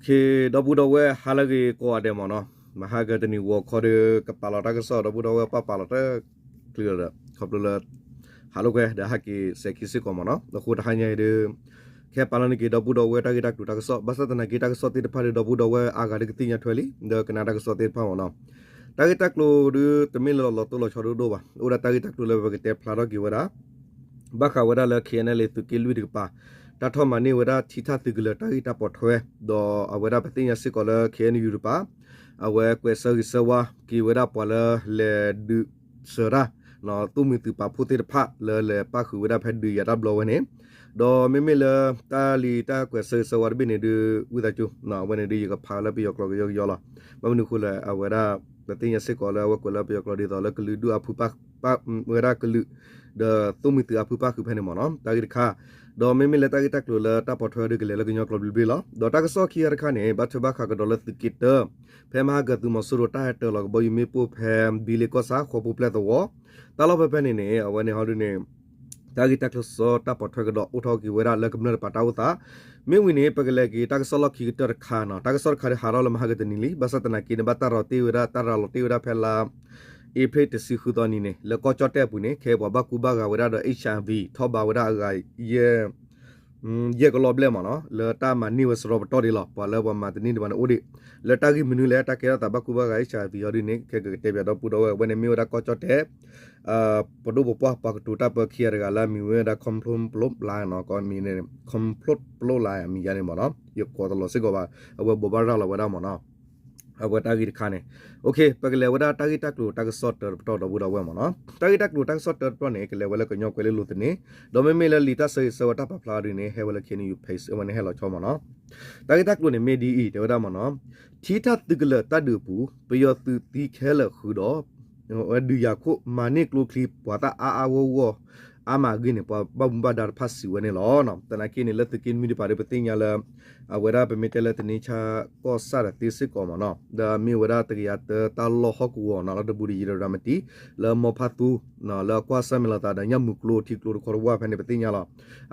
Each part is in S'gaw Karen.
ဒီပုၢ်ဒီဝဲၢ်ဟါလၢအဂ့ၤကိးဂၤဒဲးမ့ၢ်နီၤ, မဟါကတနံၤဂီၤခီဒီး ကပာ်လီၤတၢ်ကစီၣ် ဒီပုၢ်ဒီဝဲၢ်ပာ်ပာ်လီၤတၢ် ကျုာ်ဒီး ခီဖျိလၢ ဟးလိာ်ကွဲဒီးဟဲက့ၤစဲးခံစ့ၢ်ကီးမ့ၢ်နီၤ, အဃိတဟါညါအံၤဒီး ကဟဲပာ်လီၤန့ၢ်က့ၤဒီပုၢ်ဒီဝဲၢ်တၢ်ဂ့ၢ်တၢ်ကျိၤတၢ်ကစီၣ် ဘၣ်ဆၣ်သနာ်က့တၢ်ကစီၣ်သ့ၣ်တဖၣ်ဒီး ဒီပုၢ်ဒီဝဲၢ်အါဂၤဒီးကသ့ၣ်ညါထွဲလံ ဒီးကနၣ်တၢ်ကစီၣ်သ့ၣ်တဖၣ်မ့ၢ်နီၤ, တၢ်ဂ့ၢ်တၢ်ကျိၤဒီး တမ့ၢ်လၢလီၤတိၢ်လီၤဆီဒိၣ်ဒိၣ်ဘၣ်, အိၣ်ဒၣ်တၢ်ဂ့ၢ်တၢ်ကျိၤလၢပကတဲဖျါထီၣ်က့ၤဝဲဒၣ် ဘၣ်ဃးဝဲဒၣ်လၢ ခ့ၣ်အဲၣ်ယူၣ် သုးက့လွံၢ်တကပၤ တၢ်ထီၣ်မၤန့ၢ်ဝဲဒၣ်ထံထၣ်သုးကလၢၤတၢ်ဂ့ၢ်တၢ်ပိာ်ထွဲ, ဒီးအဝဲဒၣ်ပသ့ၣ်ညါစ့ၢ်ကီးလၢ ခ့ၣ်အဲၣ်ယူၣ်တကပၤ အဝဲကွဲးဆၢဂ့ၤဆၢဝါက့ၤဝဲဒၣ်ပှၤလၢလဲၤဒုးစၢၤတၢ် သိၣ်မှံၤသုးပာ်ဖှိၣ်သ့ၣ်တဖၣ်လၢလဲၤပၣ်ဃုာ်ဝဲဒၣ်ဖဲဒုးယၤတၢ်ဘျီဝဲန့ၣ်, ဒီးမ့မ့ၢ်လၢတၢ်လံၤတၢ်ကွဲးဆၢဂ့ၤဆၢဝါတဘ့ၣ်န့ၣ်ဒုး ဝံသးစူၤ အဝဲန့ၣ်ဒုးယကဖးလၢပယီၤကျိာ်ကယီကယီလီၤ, ဘၣ်မနုၤအဃိလဲၣ် အဝဲဒၣ် ပသ့ၣ်ညါစ့ၢ်ကီးလၢအဝဲကွဲးလၢပယီၤကျိာ်ဒ်သိးလၢကလုာ်ဒူၣ်အဖုပၣ် ဝဲဒၣ်ကလုာ် ဒီးသိၣ်မှံၤသုးအဖုပၣ်ဃုာ်ဖဲန့ၣ်မ့ၢ်နီၤ တၢ်ဂ့ၢ်တခါ, ဒီးမ့မ့ၢ်လၢတၢ်ဂ့ၢ်တၢ်ကျိၤလၢတၢ်ပိာ်ထွဲဒုးကလဲၤလၢကညီကျိာ်ဘျ့ဘျ့လီၤ. ဒီးတၢ်ကစီၣ်ခံခါတခါန့ၣ် ဘၣ်ထွဲဘၣ်ဃးကဒီးလၢသုးက့တၢ ဖဲမဟါကသုးမီၤစိရိၤတၢ်ဟဲတၢၤလီၤကဘီယူၤမ့ၣ်ပိၢ်ဖဲ ဘံလ့ကီၢ်ဆၣ် ဃီပူၤပျဲၢ်သဝီ, တၢ်လီၢ်ဖဲဖဲန့ၣ်န့ၣ် အဝဲန့ၣ်ဟီဒုန့ၣ် တၢ်ဂ့ၢ်တၢ်ကျိၤစီတၢ်ပိာ်ထွဲကဒီးအိၣ်ထီၣ်က့ၤဝဲဒၣ်လၢကမျၢၢ်တပၤတၢ်အိၣ်သး, မ့ၢ်ဝံၤန့ၣ် ပကလဲၤက့ၤတၢ်ကစီၣ်လီၢ်ခံကတၢၢ်တခါနီၤ, တၢ်ကစီၣ်တခါဒီးဟးထီၣ်လၢမဟါကတနံၤလံ, ဘၣ်ဆၣ်သနာ်က့န့ၣ် ဘၣ်တၢ်ရၤတ့ၢ်ဝဲဒၣ် တၢ်ရၤလီၤတ့ၢ်ဝဲဒၣ်ဖဲလါ အ့ဖြ့ၣ်တဆံဃုသီနံၤန့ၣ် လၢကီၢ်ကၠီၣ်တဲၣ်အပူၤန့ၣ် ခဲအံၤပှၤဘၣ်ကူဘၣ်ဂာ်ဝဲဒၣ်ဒီး HIV ထီၣ်ဘးဝဲဒၣ်အဂၤ ယဲၢ်ကလီၢ်ဘျဲၣ်မ့ၢ်နီၤ, လၢတၢ်မၤန့ၢ်ဝဲစရီပတီၢ်ဒံးလီၤ, ပှၤလၢပှၤမၤတန့ၢ်ဒံးဘၣ်န့ၣ်အိၣ်ဒံး, လၢတၢ်ဂ့ၢ်မနုၤလဲၣ် တၢ်ကဲထီၣ်သးဘၣ်ကူဘၣ်ဂာ် HIV အီၤဒ်န့ၣ် ခဲကကတဲပၠးဒီပုၢ်ဒီဝဲၢ် အဝဲန့ၣ်မ့ၢ်ဝဲဒၣ်ကီၢ်ကၠီၣ်တဲၣ် ပဒိၣ်ပပှၢ် ပှၤကတိၤတၢ်ပၢခံဂၤတဂၤလၢအမံၤဝဲဒၣ် ခီဖျိပလိလါနီၤ, ကီမံၤန့ၣ် ခီဖျိပလိလါအမံၤယါန့ၣ်မ့ၢ်နီၤ, ယကိးတလီၤစ့ၢ်ကီးဘၣ်, အဝဲဘိးဘၣ်ရၤလီၤဝဲဒၣ်မ့ၢ်နီၤ, အဝဲတၢ်ဂ့ၢ်တခါန့ၣ်, ပကလဲၤဝဲဒၣ်တၢ်ဂ့ၢ်တၢ်ကျိၤတၢ်ကစီၣ်တၢတပတီၢ်ဒီပုၢ်ဒီဝဲၢ်မ့ၢ်နီၤ, တၢ်ဂ့ၢ်တၢ်ကျိၤတၢ်ကစီၣ်တၢတပတီၢ်န့ၣ် ကလဲၤဝဲလၢကညီကွဲၤလ့လိၤသန့, ဒီးမ့မ့ၢ်လၢလံာ်တၢ်ဆၢဂ့ၤဆၢဝါတၢ်ပာ်ဖျါအီၤဒ်န့ၣ် ဟဲဝဲလၢ KNU page အဝဲန့ၣ်ဟဲလီၤဆီမ့ၢ်နီၤ, တၢ်ဂ့ၢ်တၢ်ကျိၤန့ၣ်မ့ၢ်ဒ်အံၤ တဲဝဲဒၣ်မ့ၢ်နီၤ, ထံထၣ်သုးကလၢၤတၢ်ဒုးအပူၤ ပယီၤသုးသံခဲလၢာ်ဃုာ်ဒီး ဒုးယၤခိၣ်မၤန့ၢ်ကျိချံပှၤသၣ်အါအါဂီၢ်ဂီၢ် အါမးအဂ့ၢ်န့ၣ် ပှၤဘၣ်မူဘၣ်ဒါတဖၣ်စံးဝဲန့ၣ်လီၤ. သနာ်က့န့ၣ် လၢသုးက့နွံတပၤဒီး ပသ့ၣ်ညါလၢ အဝဲဒၣ်ပမ့ၢ်တဲလၢသန့ဆါကီၢ်ဆၣ်ဒီးသ့စ့ၢ်ကီးမ့ၢ်နီၤ, ဒီးမ့ၢ်ဝဲဒၣ်တကယၤတၢတၢ်လီၢ်ဟီၣ်ကဝီၤနီၤ လၢတဘူးဒီးယံၤဒီးရၤမတံ လၢမီဖးသူ လၢအကွၢ်ဆၢၣ်မဲာ်လိာ်သးဒီးညၣ်မုာ်ကျိထံကျိတခီတဝၢ်ဖဲန့ၣ် ပသ့ၣ်ညါလီၤ.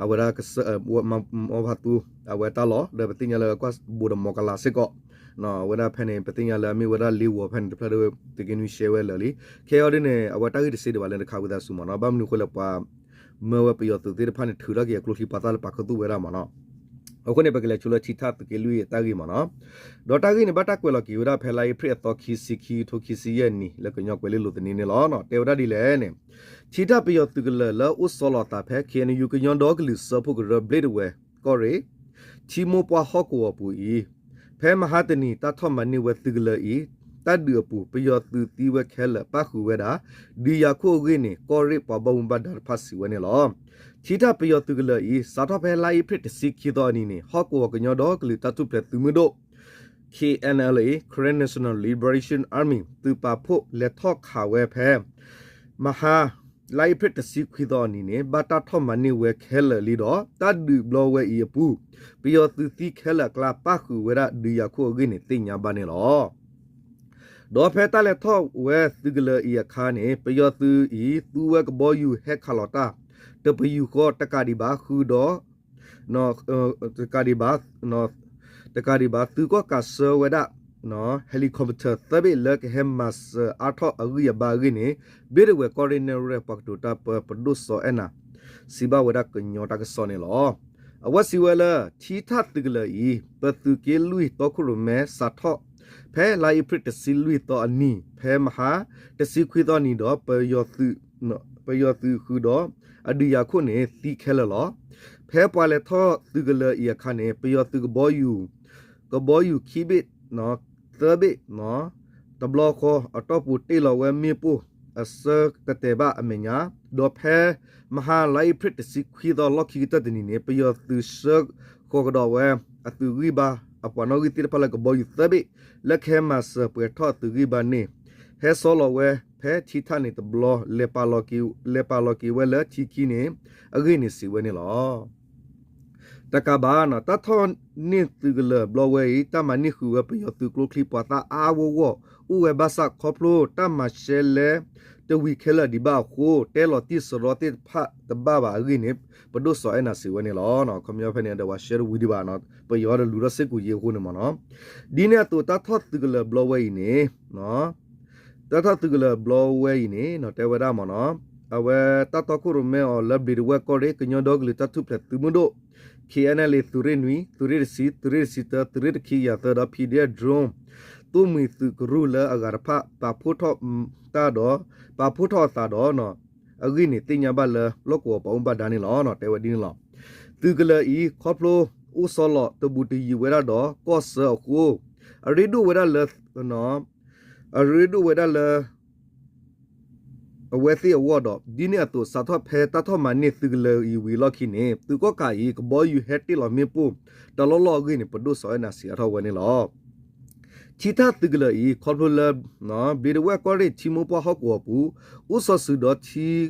အဝဲဒၣ် မီဖးသူ အဝဲတၢ်လီၢ် ဒီးပသ့ၣ်ညါလၢအကွၢ်ဘူးဒီးမီကလးစ့ၢ်ကီး အဝဲဒၣ်ဖဲန့ၣ် ပသ့ၣ်ညါလၢအမ့ၢ်ဝဲဒၣ်လ့ဝီၤဖဲန့ၣ်တဖျၢၣ်ဒီး သုးက့နွံရှဲဝဲလၢာ်လံ. ခဲအံၤဒ်န့ၣ် အဝဲတၢ်ဂ့ၢ်တဆ့ဒံးဘၣ်လၢတခါဝံသးစူၤမ့ၢ်နီၤ, ဘၣ်မနုၤအဃိလဲၣ် ပှၤမၢဝဲပယီၤသုးသ့ၣ်တဖၣ်န့ၣ် ထုးထီၣ်က့ၤအကျိချံပှၤသၣ်လၢပာ်ခူသူၣ်ဝဲဒၣ်မ့ၢ်နီၤ. အဃိန့ၣ် ပကလဲၤဆိလၢထံထၣ်သုးက့လွံၢ်အတၢ်ဂ့ၢ်မ့ၢ်နီၤ. ဒီးတၢ်ဂ့ၢ်န့ၣ် ဘၣ်တၢ်ကွဲးလီၤက့ၤဝဲဒၣ်ဖဲလါအ့ဖြ့ၣ်အသီခံဆံခံ ထိခံဆံယဲၢ်နံၣ်လၢကညီကွဲၤလ့လိၤသန့န့ၣ်လီၤ. တဲဝဲဒၣ်ဒ်လဲၣ်န့ၣ် ထံထၣ်ပယီၤသုးကလၢၤလၢအိၣ်ဆီလီၤအသးဖဲ ခ့ၣ်အဲၣ်ယူၣ် ကညီဒီကလုာ်စၢဖှိၣ်ကရၢဘျ့ဒဝဲၢ် ကီၢ်ရ့ၣ် ထံမိၢ်ပှၢ်ဟီၣ်ကဝီၤပူၤအံၤ ဖဲမဟါတနံၤ တၢ်ထီၣ်မၤန့ၢ်ဝဲသုးကလၢၤအံၤ တၢ်ဒုးအပူၤ ပယီၤသုးသံဝဲခဲလၢာ် ပၣ်ဃုာ်ဝဲဒၣ် ဒုးယၤခိၣ်အဂ့ၢ်န့ၣ် ကီၢ်ရ့ၣ်ပှၤဘၣ်မူဘၣ်ဒါတဖၣ်စံးဝဲန့ၣ်လီၤ. ထံထၣ်ပယီၤသုးကလၢၤအံၤ စးထီၣ်ဖဲလါအ့ဖြ့ၣ်တဆံခံသီအနံၤန့ၣ် ဟီၣ်ကဝီၤကညီဒီကလုာ်တၢ်ထူၣ်ဖျဲးသုးမုၢ်ဒိၣ် K N L A, Karen National Liberation Army သုးပာ်ဖှိၣ်လဲၤထီၣ်ခးဝဲဖဲ မဟါ လါအ့ဖြ့ၣ်တဆံခွံသီအနံၤန့ၣ် ဘၣ်တၢ်ထီၣ်မၤန့ၢ်ဝဲခဲလၢာ်လံဒီး တၢ်ဒုးဘျီဝဲအံၤအပူၤ ပယီၤသုးသံခဲလၢာ်အကျါ ပၣ်ဃုာ်ဝဲဒၣ်ဒုးယၤခိၣ်အဂ့ၢ်န့ၣ် သ့ၣ်ညါဘၣ်န့ၣ်လီၤ. ဒီးဖဲတၢ်လဲၤထီၣ်ဝဲသုးကလၢၤအံၤအခါန့ၣ် ပယီၤသုးအံၤ သူဝဲကဘီယူၤဟဲခးလီၤတၢ် တပယူာ်ဃီတကးဒံးဘၣ် ဃုာ်ဒီး တကးဒံးဘၣ် တကးဒံးဘၣ် သုးကီၣ်ကးဆှၢဝဲဒၣ် helicopter သၢဘ့ၣ် လၢကဟဲမၤစၢၤအါထီၣ်အဂံၢ်အဘါအဂ့ၢ်န့ၣ် ဘျ့ဒဝဲၢ်ကီၢ်ရ့ၣ်နဲၣ်ရွဲၣ်ပှၤကတိၤတၢ်ပၢ ပဒိၣ်စီၤအဲၣ်နၤ စံးဘၣ်ဝဲဒၣ်ကညီတၢ်ကစီၣ်န့ၣ်လီၤ. အဝဲစံးဝဲလၢ ထံထၣ်သုးကလၢၤအံၤ ပသုးက့လွံၢ်တီခိၣ်ရိၣ်မဲ စးထီၣ်ဖဲလါအ့ဖြ့ၣ်တဆံလွံၢ်သီအနံၤ ဖဲမဟါတဆံခွံသီအနံၤဒီး ပယီၤသုးဃုာ်ဒီး အဒုးယၤခိၣ်န့ၣ် သံခဲလၢာ်လီၤ. ဖဲပှၤလဲၤထီၣ်သုးကလၢၤအံၤအခါန့ၣ် ပယီၤသုးကဘီယူၤ ကဘီယူၤခံဘ့ၣ် သၢဘ့ၣ် တဘျီဃီ အတီၢ်ပူၤတ့ၢ်လီၤဝဲမ့ၣ်ပိၢ် အဆၢကတဲာ်ဘၣ်အမဲာ်ညါ ဒီးဖဲမဟါလါအ့ဖြ့ၣ်တဆံခွံသီ လီၢ်ခံကတၢၢ်တနံၤန့ၣ် ပယီၤသုးဆှၢဃီၤကဒီးဝဲ အသုးဂံၢ်ဘါ အပှၤနီၣ်ဂံၢ်သ့ၣ်တဖၣ်လၢကဘီယူၤသၢဘ့ၣ် လၢကဟဲမၤစၢၤပှဲၤထီၣ်အသုးဂံၢ်ဘါန့ၣ် ဟဲဆီလီၤဝဲဖဲထံထၣ်န့ၣ်တဘျီ လဲၤပာ်လီၤက့ၤဝဲလၢထံခံန့ၣ် အဂ့ၢ်န့ၣ်စံးဝဲန့ၣ်လီၤ. တကးဘၣ် တၢ်ထီၣ်န့ၢ်သုးကလၢၤဘျီဝဲအံၤ တၢ်မၤန့ၢ်ဃုာ်ဝဲပယီၤသုးကျိချံပှၤသၣ်အါအါဂီၢ်ဂီၢ် အိၣ်ဝဲဘၣ်ဆၣ်ခီဖျိတၢ်မၤရှဲလဲ တဝံၤခဲလၢာ်ဒံးဘၣ်အဃိ တဲလီၤတံၢ်စရီသ့ၣ်တဖၣ်တဘၣ်ဘၣ်အဂ့ၢ်န့ၣ် ပဒိၣ်စီၤအဲၣ်နၤစံးဝဲန့ၣ်လီၤ. ခီပညီဖဲန့ၣ်ဒီးပှၤရှဲတဝံၤဒံးဘၣ်နီၤ ပယီၤဒီးလူၤထီၣ်စ့ၢ်ကီးယံာ်အဃိန့ၣ်မ့ၢ်နီၤ ဒ်န့ၣ်အသိးတၢ်ထီၣ်သုးကလၢၤဘျီဝဲအံၤန့ၣ် တၢ်ထီၣ်သုးကလၢၤဘျီဝဲအံၤန့ၣ်နီၤ တဲဝဲဒၣ်မ့ၢ်နီၤ အဝဲတၢ်တီခိၣ်ရိၣ်မဲအီၤလၢဘျံးဒဝဲၢ်ကီၢ်ရ့ၣ် ကညီဒီကလုာ်တၢ်ထူၣ်ဖျဲးသုးမုၢ်ဒိၣ် K N L A သုးရ့ၣ်နွံ သုးရ့ၣ်တဆံ သုးရ့ၣ်တဆံတၢ သုးရ့ၣ်တခံကယၤသၢဒီး P D F drone သိၣ်မှံၤသုးကရူၢ်လၢအဂၤတဖၣ် ပာ်ဖှိၣ်ထီၣ်တၢ်ဒီး ပာ်ဖှိၣ်ထီၣ်အသးဒီး အဂ့ၢ်န့ၣ်သ့ၣ်ညါဘၣ်လၢလီၢ်ကဝီၤပှၤဘၣ်မူဘၣ်ဒါန့ၣ်လီၤ. တဲဝဲဒ်န့ၣ်လီၤ. သုးကလၢၤအံၤ ခီဖျိအိၣ်ဆီလီၤတဘူးတယံၤဝဲဒၣ်ဒီးကီၢ်စၢအဃိ အရ့ဒိၣ်ဝဲဒၣ်လၢ အရ့ဒိၣ်ဝဲဒၣ်လၢ အဝဲသ့ၣ်အဂီၢ်ဒီး ဒ်န့ၣ်အသိး စးထီၣ်ဖဲတၢ်ထီၣ်မၤန့ၢ်သုးကလၢၤအံၤဝံၤအလီၢ်ခံန့ၣ် သုးကီၣ်ကးအံၤ ကဘီယူၤဟဲတ့ၢ်လီၤမ့ၣ်ပိၢ်တလီၢ်လီၢ်အဂ့ၢ်န့ၣ် ပဒိၣ်စီၤအဲၣ်နၤစံးအါထီၣ်ဝဲန့ၣ်လီၤ. ထံထၣ်သုးကလၢၤအံၤ ခီဖျိလၢ ဘျံးဒဝဲၢ်ကီၢ်ရ့ၣ်ထံမိၢ်ပှၢ်ဟီၣ်ကဝီၤပူၤ အိၣ်ဆီၤစုၤဒီးထံခံ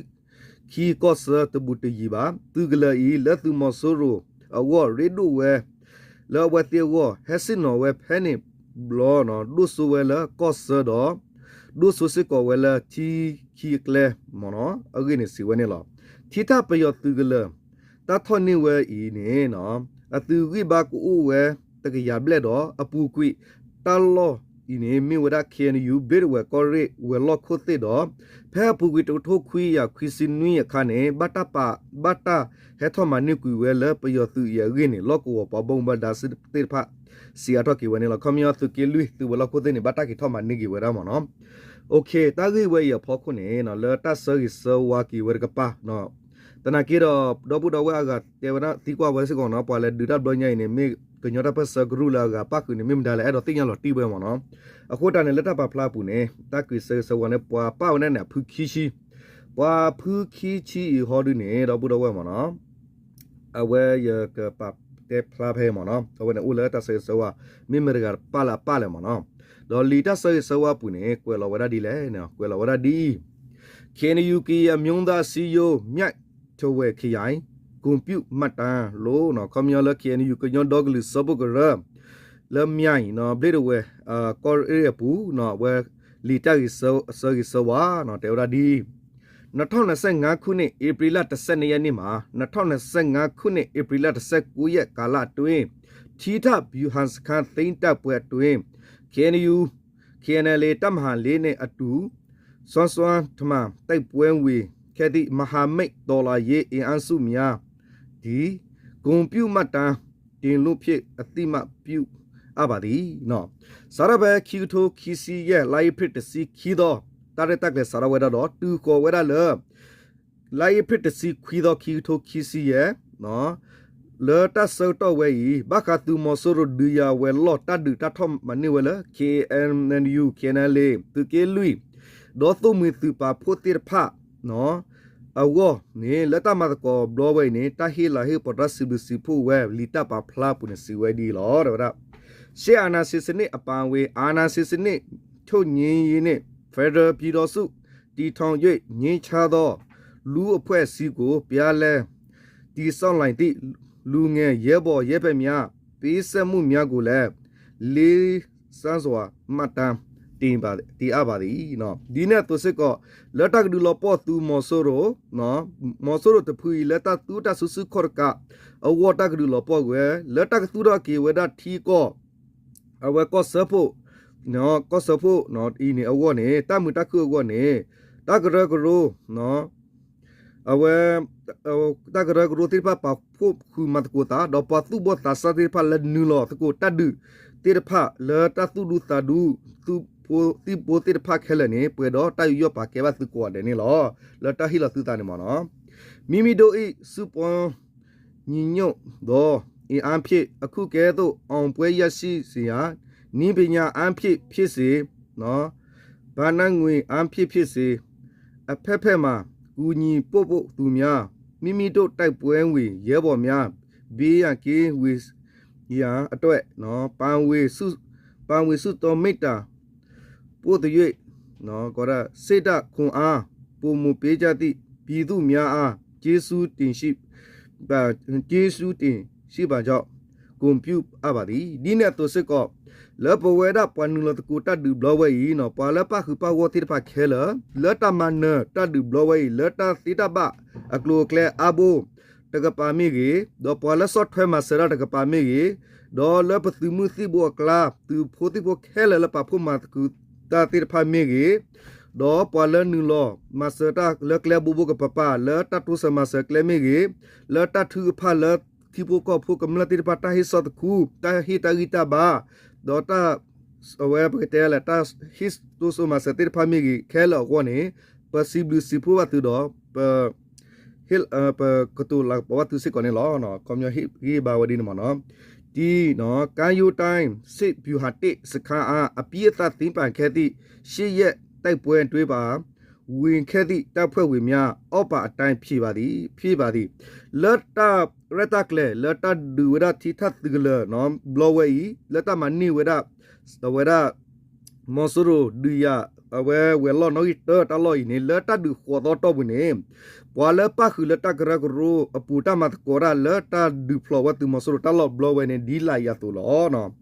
ကီၢ်ဆၢတဘူးတယံၤဘၣ်. သုးကလၢၤအံၤ လၢသုးမီၤစိရိၤအဂီၢ်ရ့ဒိၣ်ဝဲ လၢအဝဲသ့ၣ်အဂီၢ် ဟဲဆ့ၣ်နီၤဝဲဖဲန့ၣ်ဘျီ ဒိၣ်စိဝဲလၢကီၢ်ဆၢဒီး ဒိၣ်စိစ့ၢ်ကီးဝဲလၢထံခံအကျဲမ့ၢ်နီၤ အဂ့ၢ်န့ၣ်စံးဝဲန့ၣ်လီၤ. ထံထၣ်ပယီၤသုးကလၢၤ တၢ်ထီၣ်န့ၢ်ဝဲအံၤန့ၣ် အသုးဂံၢ်ဘါကအိၣ်ဝဲတကယၤဘျဲၣ်ဒီး အပူၤကွံာ်တၢ်လီၢ်အံၤန့ၣ် မ့ၢ်ဝဲဒၣ် K N U ဘျံးဒဝဲၢ်ကီၢ်ရ့ၣ်ဝဲၤလီၢ်ခိၣ်သ့ၣ်ဒီး ဖဲအပူၤကွံာ်တကထိခွံကယၤခွံဆံနွံအခါန့ၣ် ဘၣ်တၢ်ပာ် ဘၣ်တၢ်ဟဲထီၣ်မၤန့ၢ်ကွံာ်ဝဲလၢပယီၤသုးအံၤအဂ့ၢ်န့ၣ် လီၢ်ကဝီၤပှၤဘၣ်မူဘၣ်ဒါသ့ၣ်တဖၣ် စံးအါထီၣ်က့ၤဝဲန့ၣ်လီၤ. ခီပညီသုးက့လွံၢ် သုးဝဲၤလီၢ်ခိၣ်သ့ၣ်န့ၣ် ဘၣ်တၢ်က့ၤထီၣ်မၤန့ၢ်က့ၤဝဲဒၣ်မ့ၢ်နီၤ တၢ်ဂ့ၢ်ဝဲအံၤအဖီခိၣ်န့ၣ် လၢတၢ်ဆၢဂ့ၤဆၢဝါက့ၤဝဲတကပၤ သနာ်က့ဒီး ဒီပုၢ်ဒီဝဲၢ်အဂၤတဲဝဲဒၣ်သံကွၢ်ဝဲစ့ၢ်ကီးနီၤ ပှၤလဲၤဒုးတၢ်ဘျီညါအံၤန့ၣ် မ့ၢ်ကညီတၢ်ပၢၢ်ဆၢကရူၢ်လၢအဂၤပၣ်ဃုာ်န့ၣ် မ့ၢ်မတၤလဲၣ် အဲၣ်ဒိးသ့ၣ်ညါလီၤတံၢ်ဝဲမ့ၢ်နီၤ. အဃိတၢ်န့ၣ်လၢတၢ်ပာ်ဖျါအပူၤန့ၣ် တၢ်က့ၤဆၢဂ့ၤဆၢဝါန့ၣ် ပှၤပာ်ဝဲဒၣ်န့ၣ် အဖုခံဆံ ပှၤဖုခံဆံအံၤဟီဒုန့ၣ် ဒီပုၢ်ဒီဝဲၢ်မ့ၢ်နီၤ အဝဲယကပာ်တဲဖျါဖဲမ့ၢ်နီၤ အဝဲန့ၣ်အိၣ်လၢတၢ်ဆၢဂ့ၤဆၢဝါ မ့ၢ်မတၤတဂၤပာ်လၢအပာ်လဲၣ်မ့ၢ်နီၤ. ဒီးလံာ်တၢ်ဆၢဂ့ၤဆၢဝါအပူၤန့ၣ် ကွဲးလီၤဝဲဒၣ်ဒ်လဲၣ်န့ၣ် ကွဲးလီၤဝဲဒၣ်ဒ်အံၤ K N U ကရင်အမျိုးသားအစည်းအရုံး မြဝတီခရိုင် ဂုဏ်ပြုမှတ်တမ်း လို့ ခီပညီလၢ K N U ကညီဒီကလုာ်စၢဖှိၣ်ကရၢ လၢ မြဝတီ ဘျံးဒဝဲၢ် ကီၢ်ရ့ၣ်အပူၤ အဝဲလံာ်တၢ်ဂ့ၤဆၢဂ့ၤဆၢဝါ တဲဝဲဒၣ်ဒ်အံၤ နှစ်ထောင့်နှစ်ဆယ့်ငါးခုနှစ် ဧပြီလ တစ်ဆယ့်နှစ်ရက်နေ့မှာ နှစ်ထောင့်နှစ်ဆယ့်ငါးခုနှစ် ဧပြီလ တစ်ဆယ့်ကိုးရက် ကာလအတွင်း ထီးထီၣ် ဗျူဟာစခန်း သိမ်းတပ်ပွဲအတွင်း K N U K N L A တပ်မဟာလေးနဲ့အတူ စွမ်းစွမ်းတမံ တိုက်ပွဲဝင်ခဲ့သည့် မဟာမိတ်တော်လှန်ရေးအင်အားစုများသည် ဂုဏ်ပြုမှတ်တမ်းတင်လို့ဖြင့် အသိအမှတ်ပြုအပ်ပါသည်. စးထီၣ်ဖဲခံကထိခံဆံယဲၢ် လါအ့ဖြ့ၣ်တဆံခံသီ တၢ်ရဲၣ်တၢ်ကျဲၤစးထီၣ်ဝဲဒၣ်ဒီး တုၤဃီၤဝဲဒၣ်လၢ လါအ့ဖြ့ၣ်တဆံခွံသီ ခံကထိခံဆံယဲၢ် လၢတၢ်ဆၢကတီၢ်ဝဲအံၤ ဘၣ်ဃးသုးမီၤစိရိၤဒုးယၤဝဲၤလီၢ်တၢ်ဒုးတၢ်ထီၣ်မၤန့ၢ်ဝဲလၢ K N L U K N L A သုးက့လွံၢ် ဒီးသိၣ်မှံၤသုးပာ်ဖှိၣ်သ့ၣ်တဖၣ် အဂီၢ်န့ၣ် လၢတၢ်မၤသကိးဘျီဝဲအံၤန့ၣ် တၢ်ဟ့ၣ်လၤဟ့ၣ်ကပီၤတၢ်စံးဘျုးစံးဖှိၣ်ဝဲ လံာ်တၢ်ပာ်ဖျါအပူၤန့ၣ် စံးဝဲဒ်အံၤလီၤ. တဲဝဲဒၣ် စစ်အာဏာရှင်စနစ်အပါအဝင် အာဏာရှင်စနစ်ချုပ်ငြိမ်းရေးနှင့် ဖက်ဒရယ်ပြည်ထောင်စု တည်ထောင်၍ ငြိမ်းချမ်းသော လူ့အဖွဲ့အစည်းကို ပြန်လည်တည်ဆောက်နိုင်သည့် လူငယ်ရဲဘော်ရဲဘက်များ ပေးဆပ်မှုများကိုလည်း လေးစားစွာ မှတ်တမ်းတင်ပါ တင်အပ်ပါသည်. ဒ်န့ၣ်အသိးစ့ၢ်ကီး လၢတၢ်ကဒုးလီၤပှီၢ်သုးမီၤစိရိၤ မီၤစိရိၤတဖုအံၤ လၢတၢ်သူတၢ်စုဆူၣ်ခီၣ်တကးအဂီၢ် တၢ်ကဒုးလီၤပှီၢ်ကွံာ်ဝဲ လၢတၢ်ကသူထီၣ်က့ၤဝဲဒၣ်ထံကီၢ် အဝဲကီၢ်စၢဖှိၣ် ကီၢ်စၢဖှိၣ်အံၤန့ၣ်အဂီၢ်န့ၣ် တၢ်မုာ်တၢ်ခုၣ်အဂီၢ်န့ၣ် တၢ်ကရၢကရိ အဝဲ တၢ်ကရၢကရိသ့ၣ်တဖၣ် ပာ်ဖှိၣ်ဃုာ်မၤသကိးသး ဒီးပှၤသူၣ်ဘီၣ်သးစၢ်သ့ၣ်တဖၣ် လၢနုာ်လီၤသကိးတၢ်ဒုးသ့ၣ်တဖၣ် လၢတၢ်သူၣ်ဒူသးဒူ သုးဖိသံၣ်ဘိသ့ၣ်တဖၣ်ခဲလၢာ်န့ၣ် ပှဲၤဒီးတၢ်ယူးယီၣ်ပာ်ကဲဘၣ်သုကိးဂၤဒဲးန့ၣ်လီၤ. လၢတၢ်ဟ့ၣ်လီၤသုသးန့ၣ်မ့ၢ်နီၤ မိမိတို့၏ စွမ်း ညီညွတ်သောအင်အားဖြင့် အခုကဲ့သို့ အောင်ပွဲရရှိစေရန် နည်းပညာအားဖြင့်ဖြစ်စေ၊ ဘဏ္ဍာငွေအားဖြင့်ဖြစ်စေ၊ အဖက်ဖက်မှာ ကူညီပံ့ပိုးသူများ၊ မိမိတို့တိုက်ပွဲဝင်ရဲဘော်များ ဘေးရန်ကင်းဝေးရန်အတွက် ပါဝင်စုပါဝင်စုသောမေတ္တာပို့သ၍ နော် ကဒၣ် စိတ်ဓာတ်ခွန်အား ပိုမိုပေးကြသည့် ပြည်သူများအား ကျေးဇူးတင်ရှိပါ ကျေးဇူးတင်ရှိပါကြောင်း ကိးပၠူၣ်အါဘၣ်လံ. ဒ်န့ၣ်အသိးစ့ၢ်ကီး လၢပဝဲဒၣ်ပှၤနုာ်လီၤသကိးတၢ်ဒုးဘျီဝဲအံၤ ပှၤလၢပၣ်ဃုာ်ပၣ်ဂီၢ်သ့ၣ်တဖၣ်ခဲလၢာ် လၢတၢ်မၤနၢၤတၢ်ဒုးဘျီဝဲအံၤ လၢတၢ်သ့တၢ်ဘၣ်အကျိၤအကျဲအါဘိ တကပၤမ့ၢ်ဂ့ၤ, ဒီးပှၤလၢဆီၣ်ထွဲမၤစၢၤတၢ်တကပၤမ့ၢ်ဂ့ၤ, ဒီးလၢပသုးမုၢ်သံၣ်ဘိအကျါ သုးဖိသံၣ်ဖိခဲလၢာ်လၢပာ်ဖှိၣ်မၤသကိးတၢ်သ့ၣ်တဖၣ်မ့ၢ်ဂ့ၤ, ဒီးပှၤလၢနုာ်လီၤမၤစၢၤတၢ်လၢကျဲဘိဘိကပၤပၤ လၢတၢ်တိစၢၤမၤစၢၤကျဲမ့ၢ်ဂ့ၤ, လၢတၢ်ထုကဖၣ်လၢထံဖိကီၢ်ဖိကမျၢၢ်သ့ၣ်တဖၣ် တၢ်ဟ့ၣ်စီၣ်သခူ တၢ်ဟ့ၣ်တၢ်ဂံၢ်တၢ်ဘါ, ဒီးတၢ် အဝဲပကတဲလဲၣ် တၢ်ဟ့ၣ်တိစၢၤမၤစၢၤသ့ၣ်တဖၣ်မ့ၢ်ဂ့ၤခဲလၢာ်အဂီၢ်န့ၣ် ပစံးဘျုးစံးဖှိၣ်ဘၣ်သုဒီး ပ ဟ့ၣ် ပကတိၤလၤကပီၤဘၣ်သုစ့ၢ်ကီးန့ၣ်လီၤ. ခီပညီဟ့ၣ်ဂံၢ်ဘါဝဲဒ်န့ၣ်မ့ၢ်နီၤ. တံ ကါယိတၢ် စစ်ဗျူဟာတစ် စခန်းအား အပြင်းအထန်သိမ်းပိုက်ခဲ့သည့် ရှစ်ရက်တိုက်ပွဲအတွင်း ပါဝင်ခဲ့သည့် တပ်ဖွဲ့ဝင်များ အောက်ပါအတိုင်း ဖြစ်ပါသည် ဖြစ်ပါသည်. လၢတၢ်ရဲၣ်တၢ်ကျဲၤ လၢတၢ်ဒုးဝဲဒၣ်ထံထၣ်သုးကလၢၤနီၤ ဘျီဝဲအံၤ လၢတၢ်မၤန့ၢ်ဝဲဒၣ် အဝဲဒၣ် မီၤစိရိၤဒုးယၤ အဝဲဝဲၤလီၢ်နီၣ်ဂံၢ်တၢတၢ်လီၢ်အံၤန့ၣ် လၢတၢ်ဒုးဃိးသီတီၢ်ပူၤန့ၣ် ပှၤလၢပၣ်ဃုာ်လၢတၢ်ကရၢကရိအပူၤ တၢ်မၤသကိးတၢ်လၢတၢ်ဒုးဖျိးဝဲသုးမီၤစိရိၤတၢ်လီၢ်ဘျီဝဲန့ၣ် ဒ်လာ်အံၤအသိးလီၤ.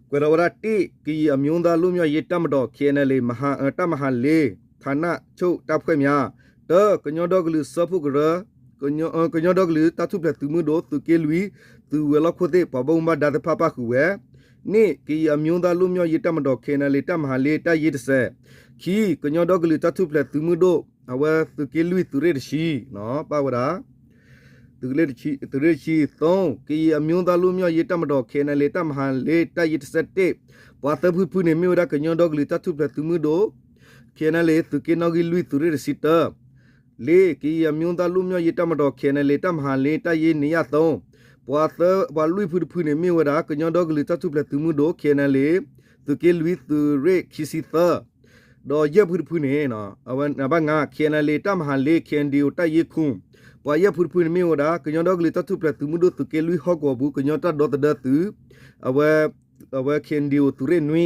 ကွဲးထီၣ်ဝဲဒၣ် တစ် ကရင်အမျိုးသားလွတ်မြောက်ရေးတပ်မတော် KNLA မဟာ တပ်မဟာလေး ဌာနချုပ်တပ်ဖွဲ့များ တၢ ကညီဒီကလုာ်စၢဖှိၣ်ကရၢ ကညီဒီကလုာ်တၢ်ထူၣ်ဖျဲးသုးမုၢ်ဒိၣ် သုးက့လွံၢ် သုးဝဲၤလီၢ်ခိၣ်သ့ၣ် ပှၤဘၣ်မူဘၣ်ဒါသ့ၣ်တဖၣ်ပၣ်ဃုာ်ဝဲ, နှစ် ကရင်အမျိုးသားလွတ်မြောက်ရေးတပ်မတော် KNLA တပ်မဟာလေး တပ်ရင်းတစ်ဆယ်, ခံ ကညီဒီကလုာ်တၢ်ထူၣ်ဖျဲးသုးမုၢ်ဒိၣ် အဝဲသုးက့လွံၢ် သုးရ့ၣ်တဆံ ပၣ်ဝဲဒၣ် သုးရ့ၣ်တဆံ, သုံး ကရင်အမျိုးသားလွတ်မြောက်ရေးတပ်မတော် KNLA တပ်မဟာလေး တပ်ရင်းတစ်ဆယ့်တစ်, ပှၤသၢဖုတဖုန့ၣ် မ့ၢ်ဝဲဒၣ်ကညီဒီကလုာ်တၢ်ထူၣ်ဖျဲးသုးမုၢ်ဒိၣ် KNLA သုးက့နီၣ်ဂံၢ်လွံၢ် သုးရ့ၣ်တဆံတၢ, လေး ကရင်အမျိုးသားလွတ်မြောက်ရေးတပ်မတော် KNLA တပ်မဟာလေး တပ်ရင်းနှစ်ဆယ့်သုံး, ပှၤသၢ, ပှၤလွံၢ်ဖုတဖုန့ၣ် မ့ၢ်ဝဲဒၣ် ကညီဒီကလုာ်တၢ်ထူၣ်ဖျဲးသုးမုၢ်ဒိၣ် KNLA သုးက့လွံၢ် သုးရ့ၣ်ခံဆံသၢ, ဒီးယဲၢ်ဖုတဖုန့ၣ် အဝဲနံပါတ်ငါး KNLA တပ်မဟာလေး KNDO တပ်ရင်းခုနစ်, ပှၤယဲၢ်ဖုတဖုန့ၣ် မ့ၢ်ဝဲဒၣ် ကညီဒီကလုာ်တၢ်ထူၣ်ဖျဲးသုးမုၢ်ဒိၣ်သုးက့လွံၢ်ဟီၣ်ကဝီၤပူၤ ကညီတၢ်ဒီသဒၢသုး အဝဲ အဝဲ KNDO သုးရ့ၣ်နွံ,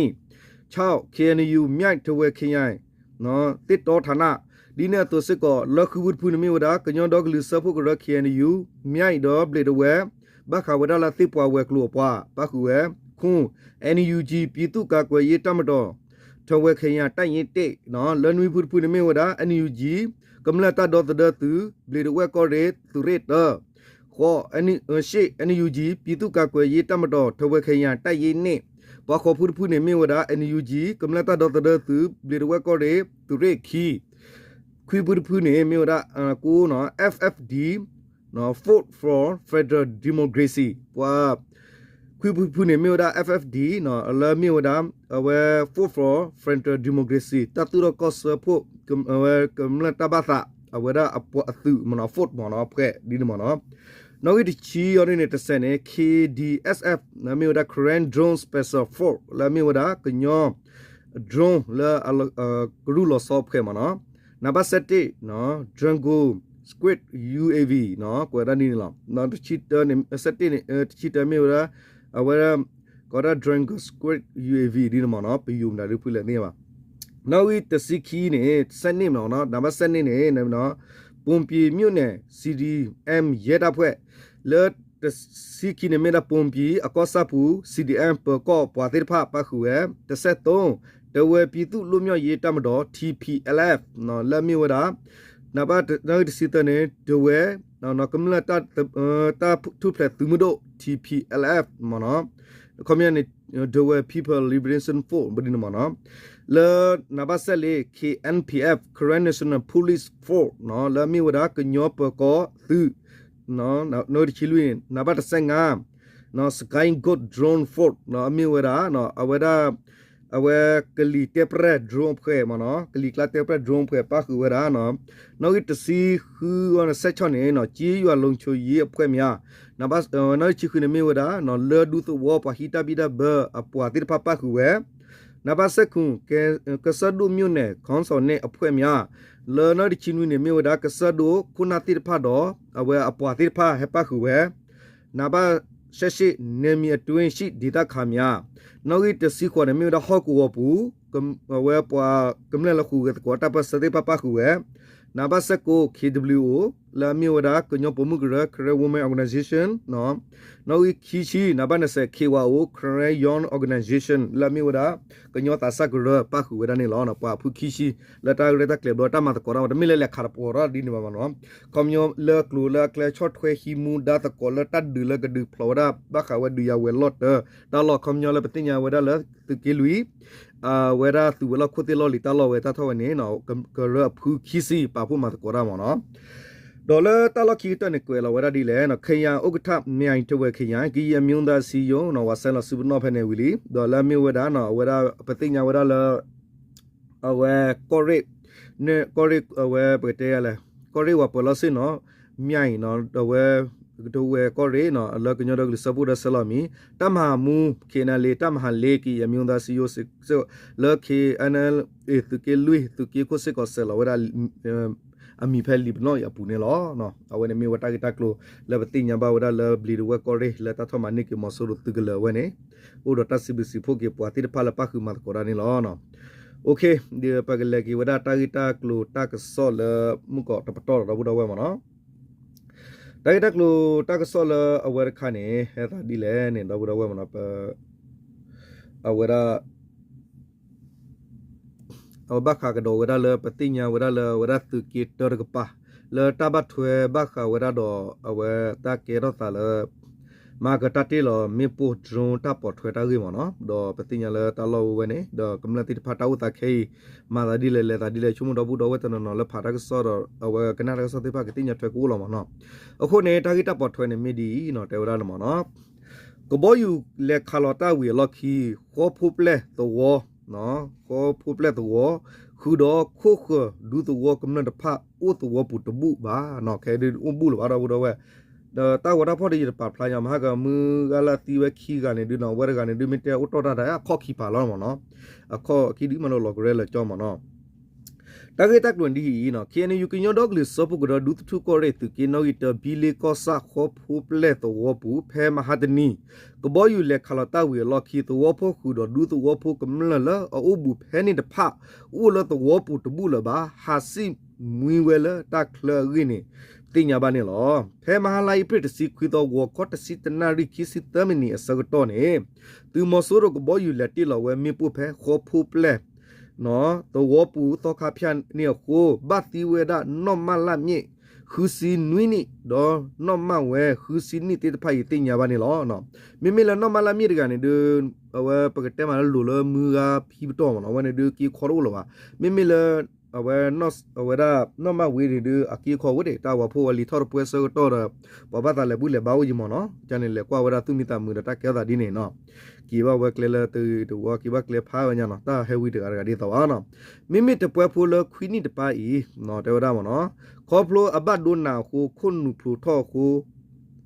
ခြောက် KNU မြိုင် ထားဝယ်ခရိုင် သစ်တောဌာန, ဒ်န့ၣ်အသိးစ့ၢ်ကီး လၢဃုဖုတဖုန့ၣ်မ့ၢ်ဝဲဒၣ် ကညီဒီကလုာ်စၢဖှိၣ်ကရၢ KNU မြိုင် ဒီးဘျံးဒဝဲ ဘၣ်ဃးဝဲဒၣ်လၢသ့ၣ်ပှၢ်ဝဲၤကျိၤအပှၤ ပၣ်ဃုာ်ဝဲ, ခု NUG ပြည်သူ့ကာကွယ်ရေးတပ်မတော် ထားဝယ်ခရိုင် တပ်ရင်းတစ်, လၢနွံဖုတဖုန့ၣ်မ့ၢ်ဝဲဒၣ် NUG ကမျၢၢ်တၢ်ဒီသဒၢသုး ဘျံးဒဝဲၢ်ကီၢ်ရ့ၣ် သုးရ့ၣ်တၢ, ဃိး ရှစ် NUG ပြည်သူ့ကာကွယ်ရေးတပ်မတော် ထားဝယ်ခရိုင် တပ်ရင်းနှစ်, ပှၤဃိးဖုတဖုန့ၣ်မ့ၢ်ဝဲဒၣ် NUG ကမျၢၢ်တၢ်ဒီသဒၢသုး ဘျံးဒဝဲၢ်ကီၢ်ရ့ၣ် သုးရ့ၣ်ခံ, ခွံဖုတဖုန့ၣ် မ့ၢ်ဝဲဒၣ် ကိးနီၤ FFD, Forum for Federal Democracy ပှၤ ခွံဖုတဖုန့ၣ် မ့ၢ်ဝဲဒၣ် FFD လၢမ့ၢ်ဝဲဒၣ် အဝဲ Forum for Federal Democracy တၢ်သူၣ်ထီၣ်ကီၢ်စၢဖှိၣ် အဝဲကမျၢၢ်တၢ်ဘၣ်သး အဝဲဒၣ်အပှၤအသုးမ့ၢ်နီၤ Forum မ့ၢ်နီၤ အဖွဲ့ဒ်န့ၣ်မ့ၢ်နီၤ, နီၣ်ဂံၢ်တဆံအီၤဒ်န့ၣ် တစ်ဆယ်န့ၣ် KDSF လၢမ့ၢ်ဝဲဒၣ် Karen Drone Special Force လၢမ့ၢ်ဝဲဒၣ် ကညီ drone လၢ ကရူၢ်လီၤဆီအဖွဲ့မ့ၢ်နီၤ, နံပါတ်ဆယ့်တစ် Dragon Squad UAV ကွဲးဒၣ်ဒ်န့ၣ်လီၤ, တဆံတၢန့ၣ် ဆယ့်တစ်န့ၣ် တဆံတၢမ့ၢ်ဝဲဒၣ် အဝဲ ကိးဒၣ် Dragon Squad UAV ဒ်န့ၣ်မ့ၢ်နီၤ ပယိၤမတၤဒုဖုလဲၣ်သ့ၣ်ညါဘၣ်, နီၣ်ဂံၢ်တဆံခံန့ၣ် ဆယ့်နှစ်မ့ၢ်နီၤ နံပါတ်ဆယ့်နှစ်န့ၣ် ပိၣ်ပံၣ်မြို့နယ် CDM ရဲတပ်ဖွဲ့ လၢတဆံခံန့ၣ်မ့ၢ်ဒၣ် ပိၣ်ပံၣ်အကီၢ်ဆၣ်ပူၤ CDM ပၢၤကီၢ်ပှၤသ့ၣ်တဖၣ်ပၣ်ဃုာ်ဝဲ, တစ်ဆယ့်သုံး ထားဝယ်ပြည်သူ့လွတ်မြောက်ရေးတပ်မတော် TPLF လၢမ့ၢ်ဝဲဒၣ် နံပါတ် နီၣ်ဂံၢ်တဆံသၢန့ၣ် ထားဝယ် ကမျၢၢ် တၢ်ထူၣ်ဖျဲးသုးမုၢ်ဒိၣ် TPLF မ့ၢ်နီၤ, ခီပညီန့ၣ် Dawei People Liberation Force ပဒ်န့ၣ်မ့ၢ်နီၤ, လၢ နံပါတ်ဆယ့်လေး KNPF Karen National Police Force လၢမ့ၢ်ဝဲဒၣ် ကညီပၢၤကီၢ်သုး, နီၣ်ဂံၢ်တဆံလွံၢ်န့ၣ် နံပါတ်တစ်ဆယ့်ငါး Sky Goat Drone Force အမ့ၢ်ဝဲဒၣ် အဝဲဒၣ် အဝဲကလံၤတဲပြဲၣ် drone အဖွဲ့မ့ၢ်နီၤ, ကလံၤကျါတဲပြဲၣ် drone အဖွဲ့ ပၣ်ဃုာ်ဝဲဒၣ် နီၣ်ဂံၢ်တဆံဃု ဆယ့်ခြောက်န့ၣ် ကျေးရွာလုံခြုံရေးအဖွဲ့များ, နီၣ်ဂံၢ်တဆံဃုန့ၣ်မ့ၢ်ဝဲဒၣ် လၢဒူသဝီပှၤဟံးတၢ်ဘံၣ်တၢ်ဘၢအပှၤသ့ၣ်တဖၣ်ပၣ်ဃုာ်ဝဲ, နံပါတ်ဆယ့်ခုနစ် ကစၢၢ်ဒိၣ်မြို့နယ် ခေါင်းဆောင်နှင့်အဖွဲ့များ, လၢနီၣ်ဂံၢ်တဆံနွံန့ၣ် မ့ၢ်ဝဲဒၣ်ကစၢၢ်ဒိၣ်ခိၣ်နၢ်သ့ၣ်တဖၣ်ဒီး အဝဲအပှၤသ့ၣ်တဖၣ်ဟဲပၣ်ဃုာ်ဝဲ နံပါတ်ဆယ့်ရှစ် နယ်မြေအတွင်းရှိဒေသခံများ, နီၣ်ဂံၢ်တဆံဃိးန့ၣ် မ့ၢ်ဝဲဒၣ်ဟီၣ်ကဝီၤပူၤ အဝဲပှၤကမျၢၢ်လၢဟူးဂဲၤသကိးတၢ်ပၢၢ်ဆၢသ့ၣ်တဖၣ်ပၣ်ဃုာ်ဝဲ, နံပါတ်ဆယ့်ကိုး K W O လၢအမ့ၢ်ဝဲဒၣ် ကညီပိာ်မုၣ်ကရၢ Karen Women Organization, နီၣ်ဂံၢ်ခံဆံ နံပါတ်နှစ်ဆယ် K Y O Karen Young Organization လၢအမ့ၢ်ဝဲဒၣ် ကညီသးစၢ်ကရၢ ပၣ်ဃုာ်ဝဲဒၣ်န့ၣ်လီၤ. ပှၤအဖုခံဆံ လၢတၢ်ရဲၣ်တၢ်ကျဲၤဘျီ တၢ်မၤသကိးတၢ်မၤ တမ့ၢ်လၢလဲၤခးတပှီၤထီၣ်ဒ်န့ၣ်ဘၣ်မ့ၢ်နီၣ်. ခီပညီလၢကျိၤလၢအကျဲဆီၣ်ထွဲဟံးမူဒါသကိးလၢတၢ်ဒုးလၢကဒုးဖျိးဝဲဒၣ် ဘၣ်ဃးဝဲဒုးယၤဝဲၤလီၢ်တၢ် တၢ်လီၢ် ခီပညီလၢပသ့ၣ်ညါဝဲဒၣ်လၢသုးက့လွံၢ် အဝဲဒၣ်သုးဝဲၤလီၢ်ခိၣ်သ့ၣ်လီၢ်လံၤတၢ်လီၢ်ဝဲတၢ်ထီၣ်ဝဲန့ၣ် ကရၢအဖုခံဆံ ပာ်ဖှိၣ်မၤသကိးတၢ်မ့ၢ်နီၣ်. ဒီးလၢတၢ်လီၢ်ခံကတၢၢ်န့ၣ် ကွဲးလီၤဝဲဒၣ်ဒ်လဲၣ်, ခယၤအိၣ်ကထၣ် မၠၣ်အံၤထဝဲၣ်ခယၤ ကယံၣ်အမံၤသးစံယိၣ် ဝးစဲလီၤစုပနီၣ်ဖဲန့ၣ်ဝံၤလံ. ဒီးလၢအမ့ၢ်ဝဲဒၣ် အဝဲဒၣ်ပသ့ၣ်ညါဝဲဒၣ်လၢ အဝဲ ကီၢ်ရ့ၣ် ကီၢ်ရ့ၣ် အဝဲပကတဲလဲၣ် ကီၢ်ရ့ၣ်ဝဲပၢၤလီၢ်ဆ့ၣ်နီၤ မၠၣ်အံၤနီၤ ဒီးဝဲ ကတဝဲၢ်ကီၢ်ရ့ၣ်နီၤ လၢကညီဒီကလုာ်စၢဖှိၣ်ဒီးဆဲးလီၤမံၤ တၢ်မၤမူ ခ့နလ့ တၢ်မၤဟးလ့ ကယံၣ်အမံၤသးစံယိၣ် လၢ ခ့နလ့ သုးက့လွံၢ် သုးက့ခိၣ်စ့ၢ်ကီးစဲးလီၤဝဲဒၣ် အမံၤဖဲလံာ်ပနီၣ်အံၤအပူၤန့ၣ်လီၤ. အဝဲန့ၣ်မ့ၢ်ဝဲတၢ်ဂ့ၢ်တၢ်ကျိၤလၢပသ့ၣ်ညါဘၣ်ဝဲဒၣ်လၢဘျံးဒဝဲၢ်ကီၢ်ရ့ၣ် လၢတၢ်ထီၣ်မၤန့ၢ်က့ၤမီၤစိရိၤသုးကလၢၤအဝဲန့ၣ် အိၣ်ဒီးတၢ်စံးဘျုးစံးဖှိၣ်က့ၤပှၤသ့ၣ်တဖၣ်လၢပၣ်ဃုာ်မၤသကိးတၢ်န့ၣ်လီၤ. ပကလဲၤက့ၤဝဲဒၣ်တၢ်ဂ့ၢ်တၢ်ကျိၤတၢ်ကစီၣ်လၢမုၢ်ကီးတပတီၢ်ဒီးဒီပုၢ်ဒီဝဲၢ်မ့ၢ်နီၤ. တၢ်ဂ့ၢ်တၢ်ကျိၤတၢ်ကစီၣ်လၢအဝဲတခါန့ၣ် ဟဲသးဒ်လဲၣ်န့ၣ် ဒီပုၢ်ဒီဝဲၢ်မ့ၢ်နီၤ ပ အဝဲဒၣ် အဝဲဘၣ်ဃးကဒီးဝဲဒၣ်လၢပသ့ၣ်ညါဝဲဒၣ်လၢအဝဲဒၣ်သုးက့တၢတကပၤ လၢတၢ်ဘၣ်ထွဲဘၣ်ဃးဝဲဒၣ်ဒီးအဝဲတၢ်ကဲထီၣ်သးလၢ မၤကတၢ်တ့ၢ်လီၤမ့ၣ်ပိၢ် drone တၢ်ပိာ်ထွဲတၢ်ဂ့ၢ်မ့ၢ်နီၤ. ဒီးပသ့ၣ်ညါလၢတၢ်လီၢ်ဝဲဝဲန့ၣ် ဒီးကမျၢၢ်သ့ၣ်တဖၣ်တၢ်အိၣ်သးခဲအံၤ မၤသးဒ်လဲၣ်လဲၤသးဒ်လဲၣ် ဆိကမိၣ်ဒီပုၢ်ဒီဝဲၢ်တနီၤနီၤလၢဖးတၢ်ကစီၣ်ဒီး အဝဲကနၣ်တၢ်ကစီၣ်သ့ၣ်တဖၣ်ကသ့ၣ်ညါထွဲကအိၣ်လီၤမ့ၢ်နီၤ. အဃိန့ၣ် တၢ်ဂ့ၢ်တၢ်ပိာ်ထွဲန့ၣ်မ့ၢ်ဒ်အံၤနီၤ တဲဝဲဒၣ်န့ၣ်မ့ၢ်နီၤ ကဘီယူၤလဲၤခးလီၤတၢ်ဝံၤအလီၢ်ခံ ဃီဖိပျဲၢ်သဝီ ဃီဖိပျဲၢ်သဝီ ဃုာ်ဒီးခိၣ်ဃၢၤဒူသဝီကမျၢၢ်တဖၣ်အိၣ်သဝီပူၤတဘူၣ်ဘၣ်နီၤ. ခဲအံၤဒုးအိၣ်ဘူၣ်လၢၤဘၣ်ဒီပုၢ်ဒီဝဲၢ် ဒီးတၢ်ဂီၤတၢ်ဖီၣ်ဒ်ယတပာ်ဖျါညါ မဟါကမုၢ်ဂၤလၢအသံဝဲခံဂၤန့ၣ်ဒုးနီၤ အဝဲတဂၤန့ၣ်ဒုး မ့ၢ်တဲအိၣ်တီၢ်တၢ်ဒီးအခီၣ်ခံဖးလီၤမ့ၢ်နီၤ. အခီၣ်ခံဒုးမၤလိလီၤကရဲလၢာ်ကၠီမ့ၢ်နီၤ. တၢ်ဂ့ၢ်တၢ်ကျိၤဒ်အံၤနီၤ ခ့ၣ်အဲၣ်ယူၣ် ကညီဒီကလုာ်စၢဖှိၣ်ကရၢ ဒူသထူၣ်ကီၢ်ရ့ၣ် သုးက့နီၣ်ဂံၢ်တၢ ဘံလ့ကီၢ်ဆၣ် ဃီဖိပျဲၢ်သဝီပူၤ ဖဲမဟါတနံၤ ကဘီယူၤလဲၤခးလီၤတၢ်ဝံၤအလီၢ်ခံ သဝီဖိဃုာ်ဒီးဒူသဝီဖိကမျၢၢ်လၢအအိၣ်ဘူးဖဲန့ၣ်တဖၣ် အိၣ်လၢသဝီပူၤတဘူၣ်လၢၤဘၣ် ဟးဆံၣ်မှံဝဲလၢတၢ်ချၢအဂ့ၢ်န့ၣ် သ့ၣ်ညါဘၣ်န့ၣ်လီၤ. ဖဲမဟါလါအ့ဖြ့ၣ်တဆံခွံသီ ဂီၤခီတဆံတနၣ်ရံၣ်ခံဆံသၢမံးနံးအဆၢကတီၢ်န့ၣ် သုးမီၤစိရိၤကဘီယူၤလဲၤတ့ၢ်လီၤဝဲမ့ၣ်ပိၢ်ဖဲဃီဖိပျဲၢ် သဝီပူၤသီခါဖၠၣ်န့ၣ်အဃိ ဘၣ်သံဝဲဒၣ်နီၢ်မၢ်လၢ်မ့ၣ် ဃုဆံနွံနံၣ် ဒီးနီၢ်မၢ်ဝဲဃုဆံနံၣ်သ့ၣ်တဖၣ်အံၤသ့ၣ်ညါဘၣ်န့ၣ်လီၤ. မ့မ့ၢ်လၢနီၢ်မၢ်လၢ်မ့ၣ်တဂၤန့ၣ်ဒုး အဝဲပကတဲမးလၢလိၤလၢမုၢ်ဂၤဖံပတီၢ်မ့ၢ်နီၤ အဝဲန့ၣ်ဒုးက့ခီတအိၣ်လၢၤဘၣ်. မ့မ့ၢ်လၢ အဝဲ အဝဲဒၣ်နီၢ်မၢ်ဝ့န့ၣ်ဒုး အက့ခီဝဲဒၣ် တၢ်ဝၤဖိဝဲလံာ်ထီၣ်တပှဲဆၢကတီၢ်ဒီး ပှၤဘၣ်သးလဲၤဘူၣ်လဲၤဘါအိၣ်ယံၤမ့ၢ်နီၤ ကန့ၣ်လဲၤကွၢ်ဝဲဒၣ်သူၣ်မံသးမုာ်ဒီးတၢ်ကဲထီၣ်သးဒ်န့ၣ်နီၤ က့ၤဘၣ်ဝဲကျဲလၢတဂ့ၤတဝီ က့ၤဘၣ်ကျဲဖးဝဲညါနီၤ တၢ်ဟဲဝံတဂၤတဂၤဒ်သိးဘၣ်နီၤ. မ့မ့ၢ်တပှဲဖိလၢခွံနံၣ်တပၤအံၤ တဲဝဲဒၣ်မ့ၢ်နီၤ ခီဖျိအဘၣ်ဒိနးအဃိ ခိၣ်နူာ်ဖျိးထီၣ်အဃိ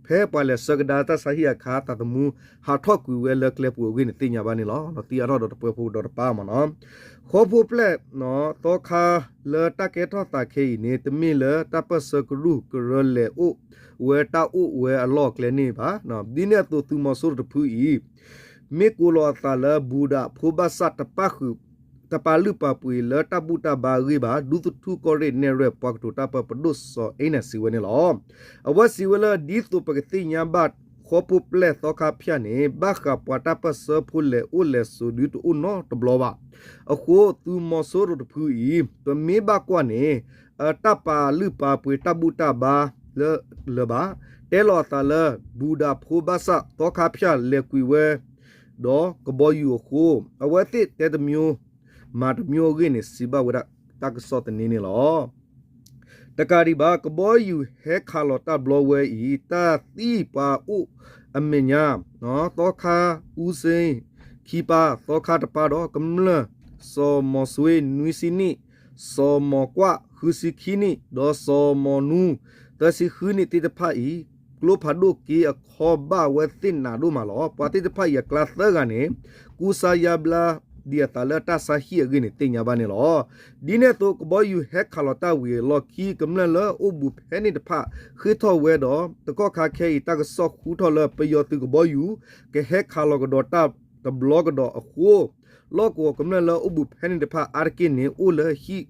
ဖဲပှၤလဲၤဆၢကဒါတၢ်ဆါဟံၣ်အခါ သးသမူဟးထီၣ်ကွံာ်ဝဲလၢကျဲပူၤအဂ့ၢ်န့ၣ် သ့ၣ်ညါဘၣ်န့ၣ်လီၤ. သံအါထီၣ်ဒီးတပှဲဖိဒီးတပၤမ့ၢ်နီၤ ဃီဖိပျဲၢ် သီခါလၢတၢ်ကဲထီၣ်သးခဲအံၤန့ၣ် တမ့ၢ်လၢတၢ်ပၢၢ်ဆၢကရူၢ်ကရၢလဲၤအိၣ်ဝဲတၢ်အိၣ်ဝဲအလီၢ်အကျဲန့ၣ်ဘၣ်. ဒ်န့ၣ်အသိးသုးမီၤစိရိၤတဖုအံၤ မ့ၢ်ကိးလီၤအသးလၢဘူးဒးဖိဘၣ်ဆၣ်တပၣ်ဃုာ် တပာ်လုၢ်ပာ်ပှ့ၤလၢတၢ်ဘူၣ်တၢ်ဘါအဂ့ၢ်ဘၣ် ဒူသထူၣ်ကီၢ်ရ့ၣ်နဲၣ်ရွဲၣ်ပှၤကတိၤတၢ်ပၢပဒိၣ်စီၤအ့နဲၣ်စံးဝဲန့ၣ်လီၤ. အဝဲစံးဝဲလၢ ဒ်သိးပကသ့ၣ်ညါဘၣ် ဃီဖိပျဲၢ်သီခါဖၠၣ်န့ၣ် ဘၣ်ဃးပှၤတၢ်ပၢၢ်ဆၢဖိလဲၤအိၣ်လဲၤဆိးဒုတအိၣ်နီတဘျီဘၣ်. အဃိသုးမီၤစိရိၤတဖုအံၤ ပမ့ၢ်ဘၣ်ကွၢ်န့ၣ် အတၢ်ပာ်လုၢ်ပာ်ပှ့ၤတၢ်ဘူၣ်တၢ်ဘါလၢလၢၤဘၣ်. တဲလီၤအသးလၢ ဘူးဒးဖိဘၣ်ဆၣ်သီခါဖၠၣ်လဲၤကွံာ်ဝဲ ဒီးကဘီယူၤအဃိ အဝဲသ့ၣ်တဲတမျိုး မၤတမျိုးအဂ့ၢ်န့ၣ် စံးဘၣ်ဝဲဒၣ်တၢ်ကစီၣ်သန့န့ၣ်လီၤ. တကးဒံးဘၣ် ကဘီယူၤဟဲခးလီၤတၢ်ဘျီဝဲအံၤ တၢ်သံပှၤအိၣ်အမဲာ်ညါ သီခါအူစ့ ခံပၢ် သီခါတပၢ်ဒီးကမျၢၢ် စီၤမီၤစွ့ နွံဆံနံၣ် စီၤမီၤကွၣ် ဃုဆံခံနံၣ် ဒီးစီၤမီၤနူ သၢဆံဃုနံၣ်သ့ၣ်တဖၣ်အံၤ ကျိဖးဒိၣ်က့အခီဘၣ်ဝဲသ့ၣ်နးဒိၣ်မးလီၤ. ပှၤသ့ၣ်တဖၣ်အံၤအကျါသၢဂၤန့ၣ် ကူစါယါဘျါဒံးအသးလၢတၢ်ဆါဟံၣ်အဂ့ၢ်န့ၣ် သ့ၣ်ညါဘၣ်န့ၣ်လီၤ. ဒ်န့ၣ်အသိး ကဘီယူၤဟဲခးလီၤတၢ်ဝံၤအလီၢ်ခံ ကမျၢၢ်လၢအိၣ်ဘူးဖဲန့ၣ်တဖၣ် ဃ့ၢ်ထီၣ်ဝဲဒီး တကီၢ်ခါခဲအံၤ တၢ်ကစီၣ်ဃုထီၣ်လၢပယီၤသုးကဘီယူၤ ကဟဲခးလီၤကဒီးတၢ်တဘျီကဒီးအဃိ လီၢ်ကဝီၤကမျၢၢ်လၢအိၣ်ဘူးဖဲန့ၣ်တဖၣ်အါတက့ၢ်န့ၣ် အိၣ်လၢဟံၣ်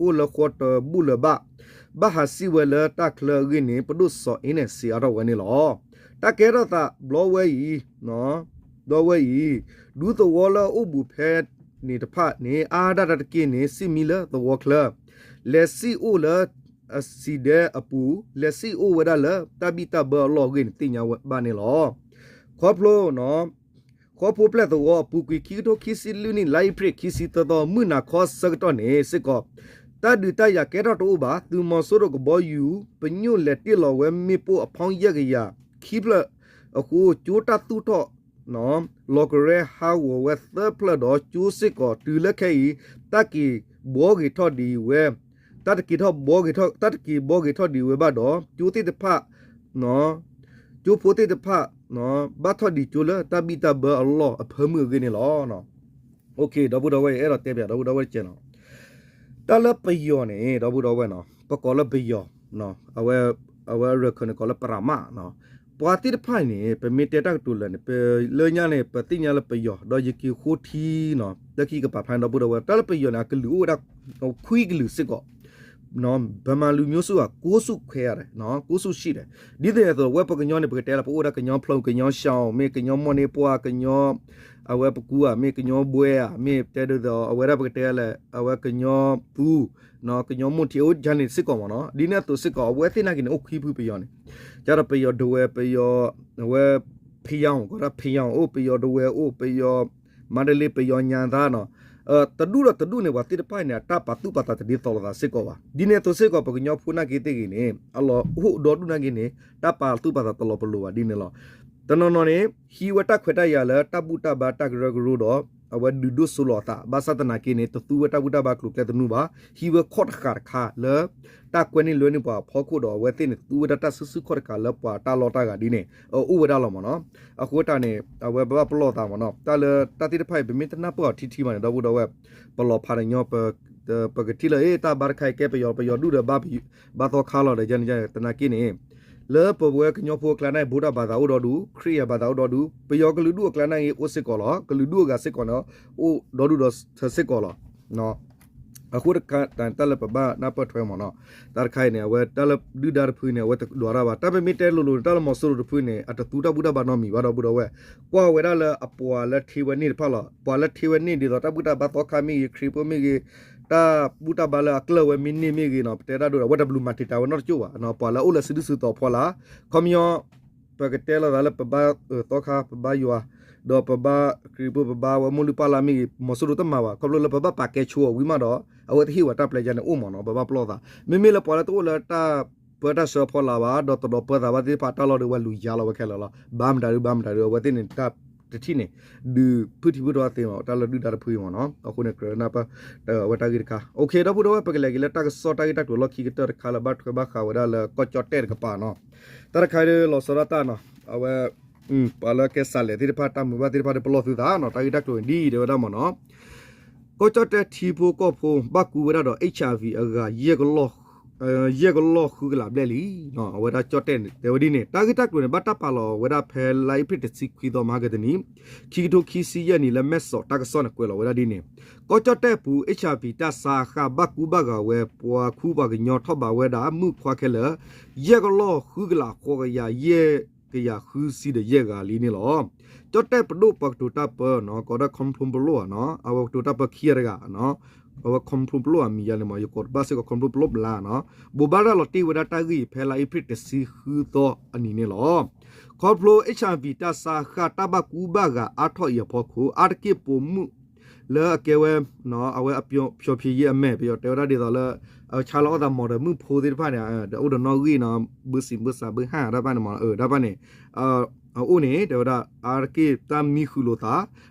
အိၣ်လၢဃီတဘူၣ်လၢၤဘၣ်, ဘၣ်ဟးစံၣ်ဝဲလၢတၢ်ချၢအဂ့ၢ်န့ၣ် ပဒိၣ်စီၤအ့နဲၣ်စံးအါထီၣ်ဝဲန့ၣ်လီၤ. တၢ်ကဲထီၣ်သးဘျီဝဲအံၤ, ဘျီဝဲအံၤ, ဒူသဝီလၢအအိၣ်ဘူးဖဲန့ၣ်တဖၣ်န့ၣ် အါဒၣ်တၢ်တက့ၢ်န့ၣ် စံၣ်မံလၢသဝီချၢ, လဲၤစံၣ်အိၣ်လၢအစံးဒဲအပူၤ, လဲၤစံၣ်အိၣ်ဝဲဒၣ်လၢတၢ်ဘံၣ်တၢ်ဘၢအလီၢ်အဂ့ၢ်န့ၣ် သ့ၣ်ညါဝဲဘၣ်န့ၣ်လီၤ. ခီဖျိ ဃီဖိပျဲၢ်သဝီအပူၤကွံာ် ခံကထိခံဆံလွံၢ်နံၣ် လါအ့ဖြ့ၣ်ခံဆံသၢသီ မုၢ်နၤခီဆၢကတီၢ်န့ၣ်စ့ၢ်ကီး တၢ်ဒုးတၢ်ယၤကဲထီၣ်တအိၣ်ဘၣ်. သုးမီၤစိရိၤကဘီယူၤ ပညိၣ်လဲၤတ့ၢ်လီၤဝဲမ့ၣ်ပိၢ်အဖီယဲၢ်ကယၤခံဖျၢၣ်အဃိ ကၠိတၢ်သူၣ်ထီၣ် လီၤကရဲဟးဂီၤဝဲသၢဖျၢၣ်ဒီး ကၠိစ့ၢ်ကီးတုၤလၢခဲအံၤ တၢ်က့ၤဘှီဂ့ၤထီၣ်ဒံးဝဲ, တၢ်တက့ၤထီၣ်ဘှီဂ့ၤထီၣ်, တၢ်တက့ၤဘှီဂ့ၤထီၣ်ဒံးဝဲဘၣ်ဒီး ကၠိသ့ၣ်တဖၣ် ကၠိဖိသ့ၣ်တဖၣ် ဘၣ်ထီၣ်ဒံးကၠိလၢတၢ်ဘံၣ်တၢ်ဘၢအလီၢ်အဖၢမုၢ်အဂ့ၢ်န့ၣ်လီၤ. ဒီပုၢ်ဒီဝဲၢ် အဲၣ်ဒိးတဲပၠး ဒီပုၢ်ဒီဝဲၢ်တကဲနီၤ, တၢ်လၢပယီၤန့ၣ် ဒီပုၢ်ဒီဝဲၢ်နီၤ ပကိးလၢပယီၤ, အဝဲအရၢၢ်ခၢးန့ၣ်ကိးလၢပရးမး, ပှၤသ့ၣ်တဖၣ်န့ၣ် ပမ့ၢ်တဲတၢ်ကတိၤလၢာ်န့ၣ် ပလၢညါန့ၣ် ပသ့ၣ်ညါလၢပယီၤ ဒီးယက့ၤဃိထံနီၤ လၢခံကပၤဖျါန့ၣ် ဒီပုၢ်ဒီဝဲၢ် တၢ်လၢပယီၤန့ၣ် အကလုာ်အိၣ်ဝဲဒၣ် ခွံကလုာ်စ့ၢ်ကီး ဗမာလူမျိုးစုက ကိုးစုခွဲရတယ်, ကိုးစုရှိတယ်. ဒ်သိးန့ၣ်အသိး အဝဲပကညီန့ၣ် ပကတဲလၢ ပအိၣ်ဝဲဒၣ်ကညီဖျိ ကညီရှမ်း မ့ၢ်ကညီမိၢ်န့ၢ်ပှၢ် ကညီ အဝဲပကူအ မ့ၢ်ကညီဘွဲအ မ့ၢ်တဲဒ်သိး အဝဲဒၣ်ပကတဲလၢ အဝဲကညီသူ ကညီမိၢ်ထံး အိၣ်ဒ်န့ၣ်စ့ၢ်ကီးမ့ၢ်နီၤ. ဒ်န့ၣ်အသိးစ့ၢ်ကီး အဝဲသ့ၣ်နာ်က့န့ၣ် အိၣ်ခွံဖုပယီၤန့ၣ် ကဒီးပယီၤဒဝဲၢ် ပယီၤ အဝဲ ဖယၢၣ် ကီးဒၣ်ဖယၢၣ်အိၣ် ပယီၤဒဝဲၢ်အိၣ် ပယီၤ မါဒလ့ ပယီၤညါသါနီၤ တဒူၣ်ဒီးတဒူၣ်န့ၣ် ပှၤသ့ၣ်တဖၣ်န့ၣ် အတၢ်ပာ်သူၣ်ပာ်သးတဒ်သိးလိာ်သးစ့ၢ်ကီးဘၣ်. ဒ်န့ၣ်အသိးစ့ၢ်ကီး ပကညီဖိနာ်က့သ့ၣ်ဂ့ၤန့ၣ် အလီၢ်အိၣ်ဒီဒူၣ်နာ်က့န့ၣ် တၢ်ပာ်သူၣ်ပာ်သးတလီၤပလိာ်ဘၣ်ဒ်န့ၣ်လီၤ. တနီၤနီၤန့ၣ် ဟံးဝဲတၢ်ခွဲးတၢ်ယာ်လၢတၢ်ဘူၣ်တၢ်ဘါတၢ်ကရၢကရိဒီး အဝဲဒုးဒိၣ်စိလီၤအသး ဘၣ်ဆၣ်သနာ်က့န့ၣ် တသူဝဲတၢ်ဘူၣ်တၢ်ဘါကျိၤကျဲသနူဘၣ်. ဟံးဝဲခီၣ်တဃာ်တခါလၢ တၢ်ကွဲန့ၢ်လွဲန့ၢ်ပှၤအဖီခိၣ်ဒီး အဝဲသ့ၣ်န့ၣ် သူဝဲဒၣ်တၢ်စုဆူၣ်ခီၣ်တဃာ်လၢပှၤတၢ်လီၢ်တၢ်ဂၤဒ်န့ၣ် အအိၣ်ဝဲဒၣ်လီၤမ့ၢ်နီၤ. အဃိတၢ်န့ၣ် အဝဲပဘၣ်ပလီၢ်သးမ့ၢ်နီၤ တၢ်လၢတၢ်သ့ၣ်တဖၣ်အံၤ ပမ့ၢ်တနၢ်ပၢၢ်အီၤထံထံမးန့ၣ် ဒီပုၢ်ဒီဝဲၢ် ပလီၤဖးတညီ ပကထံၣ်လၢ တၢ်ဘါတခါအံၤကဲပယီၤ ပယီၤဒူၣ်ဒီး ဘါသီခါလီၤဒီး ယန့ၣ်သနာ်က့န့ၣ် လၢပဝဲကညီဖိအကျါန့ၣ် ဗုဒ္ဓဘာသာအိၣ်ဒီဒူၣ် ခရံာ်အဘာသာအိၣ်ဒီဒူၣ် ပယီၤကလုာ်ဒူၣ်အကျါန့ၣ်ဂ့ၤ အိၣ်စ့ၢ်ကီးလီၤ. ကလုာ်ဒူၣ်အဂၤစ့ၢ်ကီးန့ၣ် အိၣ်ဒီဒူၣ်ဒီးစ့ၢ်ကီးလီၤ. အဃိတခါ တၢ်လၢပဘၣ်နၢ်ပၢၢ်ထွဲမ့ၢ်နီၤ တၢ်တခါအံၤန့ၣ် အဝဲတၢ်လၢဒုၣ်ဒါတဖုန့ၣ် အဝဲတဒွးတၢ်ဘၣ်. တၢ်မ့မ့ၢ်တဲလိၤလိၤန့ၣ် တၢ်လၢမီၤစိရိၤတဖုန့ၣ် အတသူတၢ်ဘူၣ်တၢ်ဘါနီတမံၤဘၣ် ဒီပုၢ်ဒီဝဲၢ် ကွၢ်ဝဲဒၣ်လၢအပှၤလၢထံဝဲန့ၢ်တဖၣ်လီၤ. ပှၤလၢထံဝဲန့ၢ်ဒ်သိး တၢ်ဘူၣ်တၢ်ဘါသီခါမ့ၢ်ဂ့ၤ ခရံာ်ဖိမ့ၢ်ဂ့ၤ တၢ်ဘူၣ်တၢ်ဘါလၢအကျၢၢ်ဝဲမ့ၢ်န့ၢ်မ့ၢ်ဂ့ၤနီၤ ပတဲတၢ်ဒိၣ်ဒီး အဝဲတဘျုးမၤတံာ်တာ်ဝဲနီတကၠိၢ်ဘၣ်. ပှၤလၢအိၣ်လၢစုဒုၣ်စုတီၤအဖီလာ် ခီပညီ ပကတဲလိာ်သးလၢပဘါသီခါ ပဘါယွၤ ဒီးပဘါခရံာ်ဖိ ပဘါဝဲမိၢ်လုၢ်ပၢ်လၢ်မ့ၢ်ဂ့ၤ မီၤစိရိၤတမၤဘၣ် ခီဖျိလၢပဘၣ်ပာ်ကဲဆိအီၤဝံၤမးဒီး အဝဲသ့ၣ်ဟ့ၣ်ဝဲတၢ်ပျဲယါန့ၣ်အိၣ်မ့ၢ်နီၤ ပဘၣ်ပလီၢ်သး. မ့မ့ၢ်လၢပှၤလၢတအိၣ်လၢတၢ်ပၢတၢ်ဆှၢအဖီလာ်ဘၣ် ဒီးတဒီးပၢသးဘၣ်သ့ၣ်တဖၣ် တၢ်လီၢ်ဒီးဝဲလူၤယါလီၤဝဲခဲလၢာ်လီၤ. ဘၣ်မတၤဒု ဘၣ်မတၤဒု အဝဲသ့ၣ်န့ၣ် တၢ်တထံၣ်န့ၣ် ဒုးဖုၣ်ထံဖုၣ်ထီသ့မ့ၢ် တၢ်လၢဒုၣ်ဒါတဖုအံၤမ့ၢ်နီၤ. အဃိန့ၣ် ကြၢးနၢ်ပၢၢ် အဝဲတၢ်ဂ့ၢ်တခါ အိၣ်ခ့ ဒီပုၢ်ဒီဝဲၢ် ပကလဲၤက့ၤလၢတၢ်ကစီၣ်တၢ်ဂ့ၢ်တၢ်ကျိၤလီၢ်ခံကတၢၢ်တခါလၢဘၣ်ထွဲဘၣ်ဃးဝဲဒၣ်လၢကီၢ်ကၠီၣ်တဲၣ်တကပၤနီၤ. တၢ်တခါလီၤဆီဒၣ်တၢ်နီၤ အဝဲ ပှၤလၢကဲစးလဲးသ့ၣ်တဖၣ် တၢ်မုာ်ဘၣ်သ့ၣ်တဖၣ်ဒီးပလီၢ်သုသးနီၤ တၢ်ဂ့ၢ်တၢ်ကျိၤန့ၣ်ဒ်အံၤတဲဝဲဒၣ်မ့ၢ်နီၤ ကီၢ်ကၠီၣ်တဲၣ်ထံဖိကီၢ်ဖိ ဘၣ်ကူဝဲဒၣ်ဒီး HIV အဂၤ ယဲၢ်ကလီၢ်ဃုကလးဘျဲၣ်လံ. အဝဲဒၣ်ကၠီၣ်တဲၣ်တဲဝဲဒ်န့ၣ် တၢ်ဂ့ၢ်တၢ်ကျိၤန့ၣ် ဘၣ်တၢ်ပာ်လီၤဝဲဒၣ်ဖဲလါအ့ဖြ့ၣ်တဆံခွံသီမဟါကတနံၤ ခံကထိခံဆံယဲၢ်နံၣ် လၢမဲၢ်ဆီးတၢ်ကစီၣ်န့ၣ် ကွဲးလီၤဝဲဒၣ်ဒ်န့ၣ် ကီၢ်ကၠီၣ်တဲၣ်ပူၤ HIV တၢ်ဆါအဃၣ် ဘၣ်ကူဘၣ်ဂာ်ဝဲ ပှၤခူပှၤကညီထီၣ်ဘးဝဲဒၣ် မုၣ်ခွါခဲလၢာ် ယဲၢ်ကလီၢ်ဃုကလးဃိးကယၤ ယဲၢ်ကယၤဃုဆံဒီးယဲၢ်ဂၤလံန့ၣ်လီၤ. ကၠီၣ်တဲၣ်ပဒိၣ်ပှၤကတိၤတၢ်ပၢနီၤ ကိးဒၣ် ခီဖျိပလိၣ်ဧါနီၤ အဝဲကတိၤတၢ်ပၢခံဂၤတဂၤ အဝဲ ခီဖျိပလိၣ် အမံၤယါန့ၣ်မ့ၢ် ယကိးဘၣ်စ့ၢ်ကီး ခီဖျိပလိၣ်ဘျါနီၤ ဘိးဘၣ်ရၤလီၤတ့ၢ်ဝဲဒၣ်တၢ်ဂ့ၢ်အံၤ ဖဲလါအ့ဖြ့ၣ်တဆံဃုသီအနံၤန့ၣ်လီၤ. ခီဖျိ HIV တၢ်ဆါအဃၣ် တၢ်ဘၣ်ကူဘၣ်ဂာ်အါထီၣ်အံၤအဖီခိၣ် အါတက့ၢ်ပိာ်မုၣ်လၢအကဲဝဲ အဝဲအဖျိးဖံးယံၤအမဲာ် ပယီၤတဲဝဲဒၣ်ဒ်သိးလၢ အဆါလီၤအီၣ်သးမီၤဒီးမုၣ်ဖိသ့ၣ်တဖၣ်န့ၣ် ဒီးအိၣ်ဒီးနီၣ်ဂံၢ်နီၤ ဘုစံးဘုစး ဘုဟၣ်တၢ်တဖၣ်န့ၣ်မ့ၢ် တၢ်တဖၣ်န့ၣ် အအိၣ်န့ၣ် တဲဝဲဒၣ် အါတက့ၢ်တၢ်မံဃုာ်လိာ်သး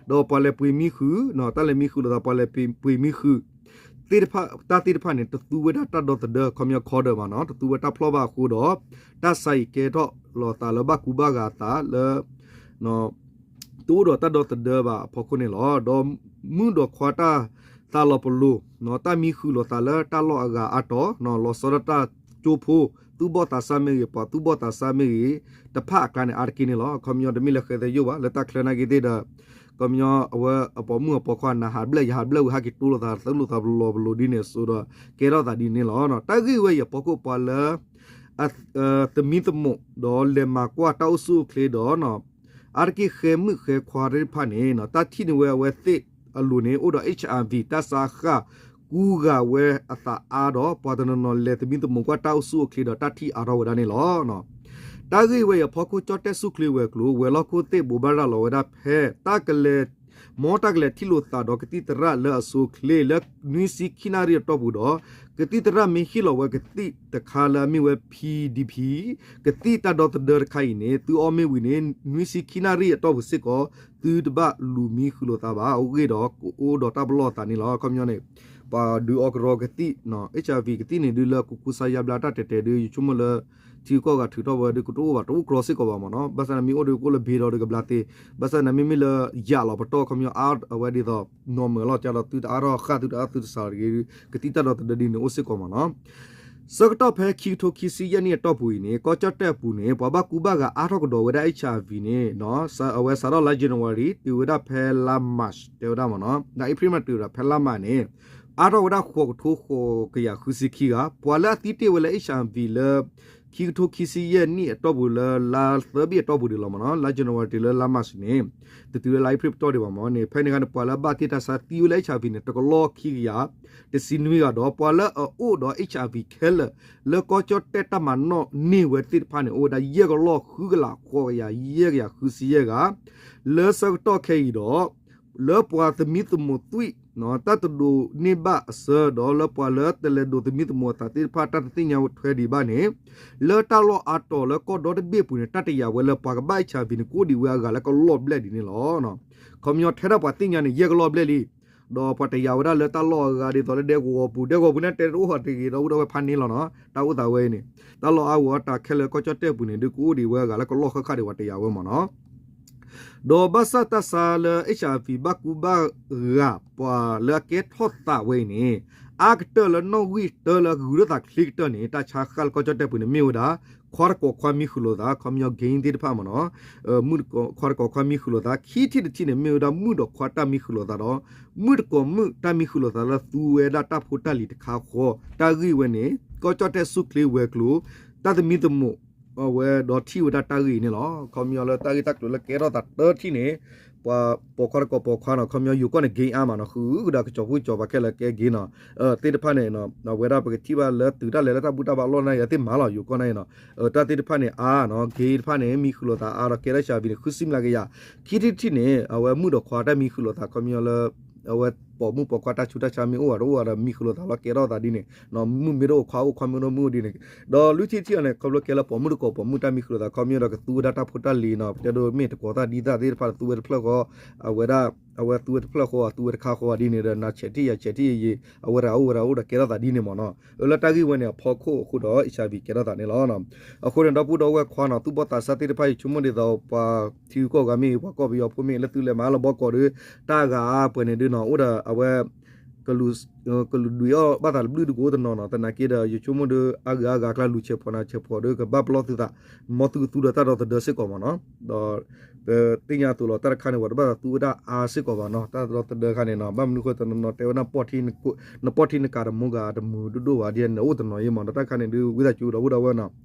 ဒီးပှၤလဲၤပှ့ၤမံဃုာ် တၢ်လဲၤမံဃုာ်လိာ်သး ပှၤလဲၤပှ့ၤမံဃုာ် သ့ၣ်တဖၣ် တၢ်သ့ၣ်တဖၣ်န့ၣ် တသူဝဲဒၣ်တၢ်ဒီသဒၢ ခီပညီ condom ဘၣ်နီၤ တသူဝဲတၢ်ဖျီၣ်ဘၣ်အဃိဒီး တၢ်ဆါအံၤကဲထီၣ်လိာ်သးလၢဘၣ်ကူဘၣ်ဂာ်သးလၢ တအိၣ်ဒီးတၢ်ဒီသဒၢဘၣ်အဖီခိၣ်န့ၣ်လီၤ. ဒီးမုၣ်ဒီးခွါတၢ်သးလီၤပလိာ် တၢ်မံဃုာ်လိာ်သးလၢတၢ်လီၢ်အဂၤအါတီၤ လီၤဆီဒၣ်တၢ်ကၠိဖိ သူၣ်ဘီၣ်သးစၢ်မ့ၢ်ဂ့ၤ ပှၤသူၣ်ဘီၣ်သးစၢ်မ့ၢ်ဂ့ၤ တဖၣ်အကျါန့ၣ် အါတက့ၢ်န့ၣ်လီၤ. ခီပညီတမ့ၢ်လၢဃဲသယိၣ်ဘၣ် လၢတၢ်ချၢနာ်က့သ့ၣ်ဒီး ခီပညီအဝဲအပိာ်မုၣ်အပိာ်ခွါ နဟးဘျဲၣ်ယဟးဘျဲၣ်ဝံၤ ဟဲက့ၤတိလိာ်သး သူလိာ်သးပလီၢ်ပလိာ်ဒ်န့ၣ်အသိးဒီး ကဲထီၣ်သးဒ်န့ၣ်လီၤ. တၢ်ဂ့ၢ်ဝဲအံၤအဖီခိၣ် ပှၤလၢ သမံသမိး ဒီးလဲၤမၤကွၢ်တၢ်အိၣ်ဆူၣ်အိၣ်ချ့ဒီး အါတက့ၢ်ဃဲမုၣ်ဃဲခွါသ့ၣ်တဖၣ်န့ၣ် တၢ်ထံၣ်န့ၢ်ဝဲအဝဲသ့ၣ်အလိၤန့ၣ် အိၣ်ဒီး HIV တၢ်ဆါဃၢ် ကူဂာ်ဝဲအသးအါဒီး ပှၤတနီၤနီၤလဲၤသမံသမိးကွၢ်တၢ်အိၣ်ဆူၣ်အိၣ်ချ့ဒီး တၢ်ထံၣ်အါထီၣ်ဝဲဒၣ်န့ၣ်လီၤ. တၢ်ဂ့ၢ်ဝဲအံၤအဖီခိၣ် ကၠီၣ်တဲၣ်ဆူၣ်ချ့ဝဲၤကျိၤ ဝဲၤလီၢ်ခိၣ်သ့ၣ်ဘိးဘၣ်ရၤလီၤဝဲဒၣ်ဖဲ တၢ်ကလဲၤ မ်တၢ်ကလဲၤထံၣ်လိာ်သးဒီးကသံၣ်သရၣ်လၢအဆိအချ့လၢ နွံဆံခံနၣ်ရံၣ်အတီၢ်ပူၤဒီး ကသံၣ်သရၣ်မ့ၢ်ဟ့ၣ်လီၤဝဲကသံၣ်တခါလၢအမ့ၢ်ဝဲ PDP ကသံၣ်တၢ်ဒီသဒၢတခါအံၤန့ၣ် သုအီၣ်မ့ၢ်ဝံၤန့ၣ် နွံဆံခံနၣ်ရံၣ်အတီၢ်ပူၤစ့ၢ်ကီး သုတဘၣ်လူၤမံဃုာ်လိာ်သးဘၣ် အဂ့ၢ်ဒီးကအိၣ်ဒီးတၢ်ပလီၢ်အသးန့ၣ်လီၤ. ခီပညီန့ၣ် ပှၤဒုးအီကရီကသံၣ် HIV ကသံၣ်န့ၣ်ဒုးလၢကူကူစါယါဘျါတၢ်တဲာ်တဲာ်ဒုး ယဆိကမိၣ်လၢ ထံဂုၤကီၢ်ဂၤထုးထီၣ်ဝဲဒုးကတအိၣ်ဘၣ် တအိၣ်ကြီစ့ၢ်ကီးဘၣ်မ့ၢ်နီၤ. ဘၣ်ဆၣ်န့ၣ်မ့ၢ်အိၣ်ဒီးကအိၣ်လၢဘ့ဒီးကဘျါသ့, ဘၣ်ဆၣ်န့ၣ်မ့မ့ၢ်လၢယၢ်လီၤပတီၢ် ခီပညီအါအဝဲဒ်သိး နီၢ်မၢလီၤကဒီး သုတအါထီၣ်ဃၣ် သုတအါသုတစးတဂ့ၤ ကသံၣ်တၢ်ဒီသဒၢဒ်န့ၣ်အိၣ်စ့ၢ်ကီးမ့ၢ်နီၤ. ဆၢကတီၢ်ဖဲခံကထိခံဆံယဲၢ်နံၣ်အတီၢ်ပူၤအံၤန့ၣ် ကီၢ်ကၠီၣ်တဲၣ်အပူၤန့ၣ် ပှၤဘၣ်ကူဘၣ်ဂာ်အါထီၣ်ကဒီးဝဲဒၣ် HIV န့ၣ် အဝဲစးထီၣ်လါ January တုၤဝဲဒၣ်ဖဲလါ March တဲဝဲဒၣ်မ့ၢ်နီၤ လါ April မးတုၤဝဲဒၣ်ဖဲလါ March န့ၣ် အါထီၣ်ဝဲဒၣ်ဃိးကထိဃိးကယၤဃုဆံခံဂၤ ပှၤလၢအသံတ့ၢ်ဝဲလၢ HIV လၢ ခံကထိခံဆံယဲၢ်နံၣ်အတီၢ်ပူၤလၢလါသၢဘ့ၣ်အတီၢ်ပူၤဒံးလီၤမ့ၢ်နီၤ လါ January တုၤလၢလါ March န့ၣ် တတုၤလၢလါ April ပတီၢ်ဒံးဘၣ်မ့ၢ်န့ၣ် ဖဲန့ၣ်အခါန့ၣ် ပှၤလၢအဘၣ်တ့ၢ်တၢ်ဆါသံဝဲလၢ HIV န့ၣ် တကလီၢ်ခံကယၤ တဆံနွံဂၤဒီး ပှၤလၢအအိၣ်ဒီး HIV ခဲလၢာ် လၢကီၢ်ကၠီၣ်တဲၣ်တၢ်မၤနီၣ်န့ၢ်ဝဲသ့ၣ်တဖၣ်န့ၣ် အိၣ်ဝဲဒၣ်ယဲၢ်ကလီၢ်ဃုကလးဃိးကယၤယဲၢ်ကယၤဃုဆံယဲၢ်ဂၤ လၢဆၢကတီၢ်ခဲအံၤဒီး လၢပှၤသမံသမိးသွံၣ် တၢ်တဒိးန့ၢ်ဘၣ်အဆၢဒီး လၢပှၤလၢတလဲၤဒိးသမံသမိးအသးသ့ၣ်တဖၣ် တၢ်တသ့ၣ်ညါထွဲဒံးဘၣ်န့ၣ် လၢတၢ်လီၢ်အါတီၤလၢကီၢ်ဒီတဘ့ၣ်အပူၤန့ၣ် တၢ်တယာ်ဝဲလၢပှၤကဘၣ် HIV န့ၣ် ကအိၣ်ဒံးဝဲအဂၤလၢကလီၢ်ဘျဲၣ်ဒ်န့ၣ်လီၤ. ခီပညီထဲဒၣ်ပှၤသ့ၣ်ညါန့ၣ် ယဲၢ်ကလီၢ်ဘျဲၣ်လံ ဒီးပှၤတယာ်ဝဲဒၣ်လၢတၢ်လီၢ်အဂၤဒ်သိးလၢဒဲကဝီၤပူၤ ဒဲကဝီၤပူၤန့ၣ် တဲတအိၣ်ဟီၣ်တဂ့ၤဒီး အိၣ်ဒၣ်ဝဲဖးန့ၣ်လီၤနီၤ တၢ်အိၣ်သးဝဲအံၤန့ၣ် တၢ်လီၢ်အါဂီၢ်အတၢ်ခဲလၢာ်ကီၢ်ကၠီၣ်တဲၣ်ပူၤန့ၣ် ဒုးကအိၣ်ဒံးဝဲအဂၤလၢကလီၢ်ဃၣ်ဃၣ်ဒံးပှၤတယာ်ဝဲမ့ၢ်နီၤ ဒီးဘၣ်ဆၣ်တၢ်ဆါလၢ HIV ဘၣ်ကူဘၣ်ဂာ်ပှၤလၢအကဲထီၣ်သးဝဲအံၤန့ၣ် အါကတၢၢ်လၢနီၣ်ဂံၢ်တၢလၢဂုၤထီၣ်သးချ့ကတၢၢ်န့ၣ် တၢ်ဆါဃၣ်လၢကီၢ်ကၠီၣ်တဲၣ်ပူၤန့ၣ် မ့ၢ်ဝဲဒၣ် ခွါတကိးခွါမံဃုာ်လိာ်သး ခီပညီ gang သ့ၣ်တဖၣ်မ့ၢ်နီၤ မုၣ်တကိးခွါတကိးခွါမံဃုာ်လိာ်သး ခံထံၣ်တထံၣ်န့ၣ် မ့ၢ်ဝဲဒၣ်မုၣ်ဒီးခွါတၢ်မံဃုာ်လိာ်သးဒီး မုၣ်တကိးမုၣ်တၢ်မံဃုာ်လိာ်သးလၢသူဝဲဒၣ်တၢ်ဖိတၢ်လံၤတခါဃီ တၢ်ဂ့ၢ်ဝဲန့ၣ် ကီၢ်ကၠီၣ်တဲၣ်ဆူၣ်ချ့ဝဲၤကျိၤ တၢ်သမံသမိးအဝဲဒီးထံၣ်ဝဲဒၣ်တၢ်ဂ့ၢ်အံၤန့ၣ်လီၤ. ခီပညီလၢတၢ်ဂ့ၢ်တၢ်ကျိၤလၢကဲထီၣ်သးတၢထံၣ်န့ၣ် ပှၤပိာ်ခွါတကိးပိာ်ခွါနီၤ ခီပညီယိၤကီၢ်န့ၣ် gang အါမးနီၤ ဃုကဒီးကစီၤပူၤကစီၤပၤခဲလၢာ်ကဲ gang နီၤ သ့ၣ်တဖၣ်န့ၣ် အဝဲဒၣ်ပကထံၣ်ဘၣ်လၢတုၤတၢ်လဲၤလၢတၢ်ဘူၣ်တၢ်ဘါအလီၢ်န့ၣ် ယသ့ၣ်မၤလီၤ ယိၤကီၢ်န့ၣ်နီၤ တၢ်သ့ၣ်တဖၣ်န့ၣ်အါနီၤ gang တဖၣ်န့ၣ် မံဃုာ်လိာ်သးအါဒီးကဲထီၣ် HIV န့ၣ် ဃုဆံမျးကယၤ ခံထံၣ်တထံၣ်န့ၣ် အဝဲမုၣ်ဒီးခွါတၢ်မံဃုာ်လိာ်သး ခီပညီလၢ အဝဲပိာ်မုၣ်ပိာ်ခွါတၢ်ဆူးတၢ်ဆါမ့ၢ်အိၣ်ဘၣ်တအိၣ်ဘၣ်ဒီးမံဃုာ်လိာ်သးလီၤကဲထီၣ်သးဒ်န့ၣ် မုၣ်မ့ၢ်တအိၣ်ခွါအိၣ်ခွါမ့ၢ်တအိၣ်မုၣ်အိၣ်ဒ်န့ၣ် ဒီးလွံၢ်ထံၣ်တထံၣ်အီၤန့ၣ် ခီဖျိကဲလၢပိာ်မုၣ်တကိးပိာ်မုၣ်တၢ်မံဃုာ်လိာ်သး ခီပညီဒီးကသူဝဲဒၣ်တၢ်ဖိတၢ်လံၤနီၤ ပတဲဒိးမ့ၢ်တကိးသၣ်ဒ်သၣ်သ့ၣ်တဖၣ်သူဝဲတဖျၢၣ်ဃီ အဝဲဒၣ် အဝဲသူဝဲတဖျၢၣ်ဃီ သူဝဲတခါဃီဒ်န့ၣ်ဒီး နၤဆဲးထံၣ်ယၤဆဲးထံၣ်ယယံၤ အဝဲတဂၤအိၣ်ဝဲဒၣ်အိၣ်ဒီးကဲထီၣ်သးဒ်န့ၣ်မ့ၢ်နီၤ လၢတၢ်ဂ့ၢ်ဝဲန့ၣ်အဖီခိၣ်အဃိဒီး HIV ကဲထီၣ်သးန့ၣ်လီၤ. အဃိန့ၣ် ဒီပုၢ်ဒီဝဲၢ်ခွါနီၤ သူၣ်ဘီၣ်သးစၢ်သ့ၣ်တဖၣ်အံၤ ဆိကမိၣ်ဒ်သိး ပှၤထံဂုၤကီၢ်ဂၤမ့ၢ်ဂ့ၤ ပှၤကီၢ်ပယီၤဖိမ့ၢ်ဂ့ၤ လၢသုလဲၤမၤလၢဘီကီးဒီး တၢ်ဂၤအါပှဲၤန့ၣ်ဒုးနီၤ အိၣ်ဒီးအဝဲ ကလူၤဒွံးအီၣ်ဘၣ်သးတဘျုးဒုးကအိၣ်တနီၤနီၤ သနာ်က့ဒီး ယဆိကမိၣ်ဒီး အါဂၤအါဂၤအကျါ လူၤဆဲးဖှီၣ်နၤဆဲးဖှီၣ်ဒီး ကဘၣ်ပလီၢ်သုသး မ်သုကသူဒီးတၢ်ဒီသဒၢစ့ၢ်ကီးမ့ၢ်နီၤ ဒီး ပသ့ၣ်ညါအသိးလီၤ တၢ်တခါန့ၣ် ပှၤတဘၣ်သးသူဝဲဒၣ်အါစ့ၢ်ကီးဘၣ်နီၤ တၢ်ဒီသဒၢခါန့ၣ်နီၤ ဘၣ်မနုၤဃိတနီၤနီၤ တဲဝဲဒၣ် နပီၢ်ထံနကးတမူဂၤတမုာ်ဒိၣ်ဒိၣ်ဘၣ် ဒ်န့ၣ်အိၣ်တနီၤအံၤမ့ၢ်နီၤ တၢ်တခါန့ၣ်ဒုး ဝံသးစူၤဒီပုၢ်ဒီဝဲၢ်နီၤ မ့မ့ၢ်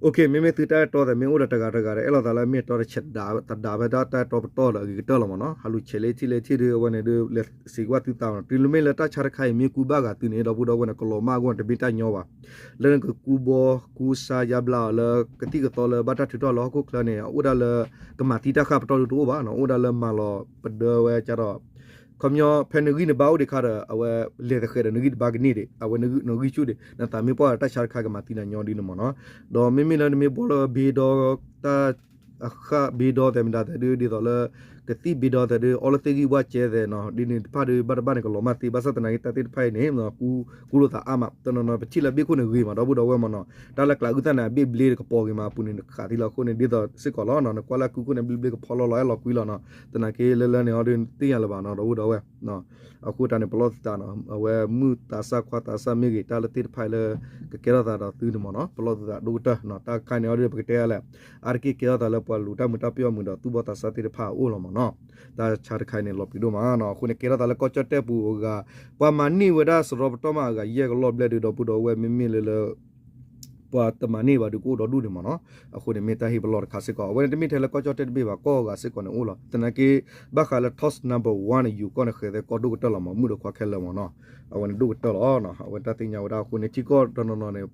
သုတၢ်အဲၣ်တီသးမ့ၢ်အိၣ်ဒီးတဂၤတဂၤဒီး အဲၣ်လိာ်သးလၢအမ့ၢ်တီတဆဲးဒး တဒးဖဲတၢ်အဲၣ်တီပတီၢ်လၢအဂ့ၤကတၢၢ်လီၤမ့ၢ်နီၤ ဟးလူၤဆဲးလၢထံၣ်လၢထံၣ်ဒီး အဝဲန့ၣ်ဒုး လဲၤစံးကွၢ်သုသးနီၤ တုၤမ့ၢ်လၢတၢ်ဆါတခါအံၤမ့ၢ်ကူဘၣ်ဂာ်သုန့ၣ် ဒီပုၢ်ဒီဝဲၢ်န့ၣ် ကလီၤမၢ်အဂီၢ်န့ၣ် တမ့ၢ်တၢ်ညီဘၣ် လၢနကကူဘီ ကူစါယါဘျါအီၤလၢ ကသံၣ်ကသီလၢဘၣ်တၢ်ထုးထီၣ်လၢဟီၣ်ခိၣ်ချၢန့ၣ် အိၣ်ဒၣ်လၢ ကမၤသံတၢ်ဃၣ်ပတီၢ်ဒုးတအိၣ်ဘၣ်နီၤ အိၣ်ဒၣ်လၢမၤလီၤပဒၢဝဲကဒီး ခီပညီ ဖဲနဂံၢ်နဘါအိၣ်ဒံးခါဒီး အဝဲလဲၤသဃဲးဒီးနဂံၢ်တဘါကန့ၢ်ဒံး အဝဲနဂံၢ်ဆူၣ်ဒံး နသးမ့ၢ်ပှၢ်ဒီးတၢ်ဆါတခါကမၤသံနၤညီဒ်န့ၣ်မ့ၢ်နီၤ ဒီးမ့မ့ၢ်လၢနမ့ၢ်ဘှီလၢဘ့ဒီ တၢ် အဃၣ်ဘ့ဒီသဲးမတၤသဲးဒုး ဒ်သိးလၢ ကသံၣ်ဘ့ဒီသဲးဒုး အီလၢသ့ၣ်ဂံၢ်ဘှါကဲသဲးနီၤ ဒ်န့ၣ်တဖၣ်ဒုး ဘၣ်တဘၣ်န့ၣ် ကလီၤမၢ်သ့ ဘၣ်ဆၣ်သနာ်က့ တၢ်သ့ၣ်တဖၣ်အံၤန့ၣ် ကူလိာ်သးအါမး တနီၤနီၤ ပထံၣ်လၢဘ့ၣ်ခိၣ်န့ၣ်ဂ့ၤမး ဒီပုၢ်ဒီဝဲၢ်မ့ၢ်နီၤ တၢ်လၢကျးအုၣ်သၣ်န့ၣ် အဘ့ၣ်ဘျ့ကပီၤဂ့ၤမးအပူၤန့ၣ် ဃးသံလီၤအဃိန့ၣ် ဒ်သိးစ့ၢ်ကီးလီၤနီၤ နကွၢ်လၢအကူခိၣ်န့ၣ် ဘျ့ဘျ့ကဖီလီၤလီၤ အဲၣ်လီၤကွံလီၤနီၤ သနာ်က့လၢလၢန့ၣ်အီၤဒုး သ့ၣ်ညါလၢၤဘၣ်နီၤ ဒီပုၢ်ဒီဝဲၢ် အဃိတၢ်န့ၣ် ပလီၢ်သုသးနီၤ အဝဲမုၢ်သးစၢ်ခွါသးစၢ်မ့ၢ်ဂ့ၤ တၢ်လၢသ့ၣ်တဖၣ်အံၤလၢ ကကဲထီၣ်သးဒီးသုန့ၣ်မ့ၢ်နီၤ ပလီၢ်သုသးဒိၣ်ကတၢၢ်နီၤ တၢ်ခါန့ၣ်အီၤဒုး ပကတဲလဲၣ် အါတက့ၢ်ကဲထီၣ်သးလၢပှၤလူၤတၢ်မုာ်တၢ်ပျီၢ်မုာ်ဒီး သူၣ်ဘီၣ်သးစၢ်သ့ၣ်တဖၣ်အအိၣ်လီၤမ့ၢ်နီၤ တၢ်ဆါတခါအံၤန့ၣ် လီၤပျံၤဒိၣ်မးနီၤ. အဃိန့ၣ် ကဲထီၣ်သးလၢကီၢ်ကၠီၣ်တဲၣ်ပူၤအဂၤ ပှၤမၤန့ၢ်ဝဲဒၣ်စရီပတီၢ်မးအဂၤယဲၢ်ကလီၢ်ဘျဲၣ်ဒုး ဒီပုၢ်ဒီဝဲၢ် မ့မ့ၢ်လၢလၢ ပှၤတမၤန့ၢ်ဘၣ်ဒုး ကအိၣ်ဒီဒူၣ်န့ၣ်မးနီၤ. အဃိန့ၣ် မ့ၢ်တၢ်ဟ့ၣ်ပလီၢ်တခါစ့ၢ်ကီး. အဝဲန့ၣ်တမ့ၢ်ထဲလၢကီၢ်ကၠီၣ်တဲၣ်တဘ့ၣ်ဘၣ် ကီၢ်အဂၤစ့ၢ်ကီးန့ၣ်အိၣ်လီၤ. သနာ်က့ ဘၣ်ဃးလၢ Top number one န့ၣ် ယိၤကီၢ်န့ၣ် ဃဲၤသဲကီၢ်ဒိၣ်ကတၢၢ်လီၤမး မုၣ်ဒီးခွါခဲလၢာ်မးနီၤ. အဝဲန့ၣ်ဒိၣ်ကတၢၢ်လီၤ. အဝဲတၢ်သ့ၣ်ညါဝဲဒၣ်အဃိန့ၣ် ထံကီၢ်တနီၤနီၤန့ၣ်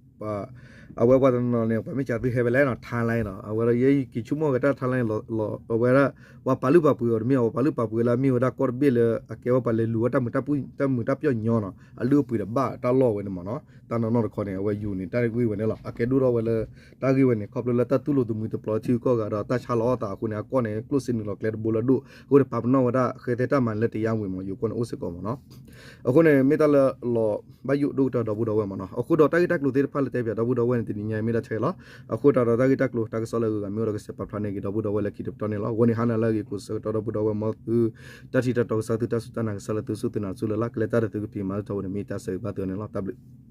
အဝဲပှၤတနီၤနီၤန့ၣ် ပှၤမ့ၢ်စံးသုဟဲဖဲလဲၣ်နီၤ ထါလဲနီၤ အဝဲဒီးယဲယက့ၤဆိကမိၣ်က့ၤတၢ်ထါလဲလီၤ အဝဲဒၣ် ပှၤပာ်လုၢ်ပာ်ပှ့ၤအီၤတမ့ၢ် ပှၤပာ်လုၢ်ပာ်ပှ့ၤလၢအမ့ၢ်ဝဲဒၣ်ကီၢ်တဘ့ၣ်လၢ အကဲဝဲပှၤလဲၤလူၤဝဲတၢ်မုာ်တၢ်ပျီၢ်ညီနီၤ အလုၢ်အပှ့ၤဒီးဘၣ်တၢ်လီၢ်ဝဲန့ၣ်မးနီၤ. တၢ်နီၢ်နီၢ်တခီန့ၣ် အဝဲယိၤန့ၣ် တၢ်ဂ့ၢ်ဝဲန့ၣ်လီၤ. အကဲဒိၣ်ထီၣ်ဝဲလၢ တၢ်ဂ့ၢ်ဝဲန့ၣ် ခီဖျိလၢတၢ်တူၢ်လိာ်သမံသပျီထံဂုၤကီၢ်ဂၤဒီးတၢ်ဆါလီၤအသးအဃိန့ၣ် အကီၢ်န့ၣ် ကျိၣ်စ့နုာ်လီၤကျဲတဘိလၢအဒိၣ်အဃိန့ၣ် ပာ်ပနီၣ်ဝဲဒၣ်ဃဲၤသဲတၢ်မၤလၢတယါဝံၤမး ယိၤကီၢ်န့ၣ်အိၣ်စ့ၢ်ကီးမးနီၤ. အဃိန့ၣ် မ့ၢ်တၢ်လၢလီၤဘၣ်ယိၣ်ဒိၣ်ကတၢၢ်ဒီပုၢ်ဒီဝဲၢ်မးနီၤ. အဃိဒီးတၢ်ဂ့ၢ်တၢ်ကျိၤသ့ၣ်တဖၣ်လၢတဲပၠးဒီပုၢ်ဒီဝဲၢ်န့ၣ် တနံၤညါအံၤမ့ၢ်ဒၣ်ထဲလီၤ. အဃိသတးဒီးတၢ်ဂ့ၢ်တၢ်ကျိၤတၢ်ကစီၣ်လၢအဂုၤအဂၤမ့ၢ်အိၣ်ဒီးကစဲးပာ်ဖျါန့ၢ်က့ၤဒီပုၢ်ဒီဝဲၢ်လၢခံတပတီၢ်န့ၣ်လီၤ. အဝဲန့ၣ်ဟါနၤလၢအဂ့ၤကိးဆၢကတီၢ်ဒီပုၢ်ဒီဝဲၢ်မ်သု တၢ်ထံၣ်တၢ်တီကစၢ်သုတၢ်စူၢ်တၢ်နာ်ကစၢ်လၢသုစူၢ်သုနာ်စူၢ်လၢ်လၢ် ကလဲၤတၢ်ဒီးသုကဖံးမၤလၢထီၣ်ဝဲန့ၣ် မ့ၢ်တၢ်ဆၢဂ့ၤဘၣ်သုန့ၣ်လီၤ. တၢ်ဘျုး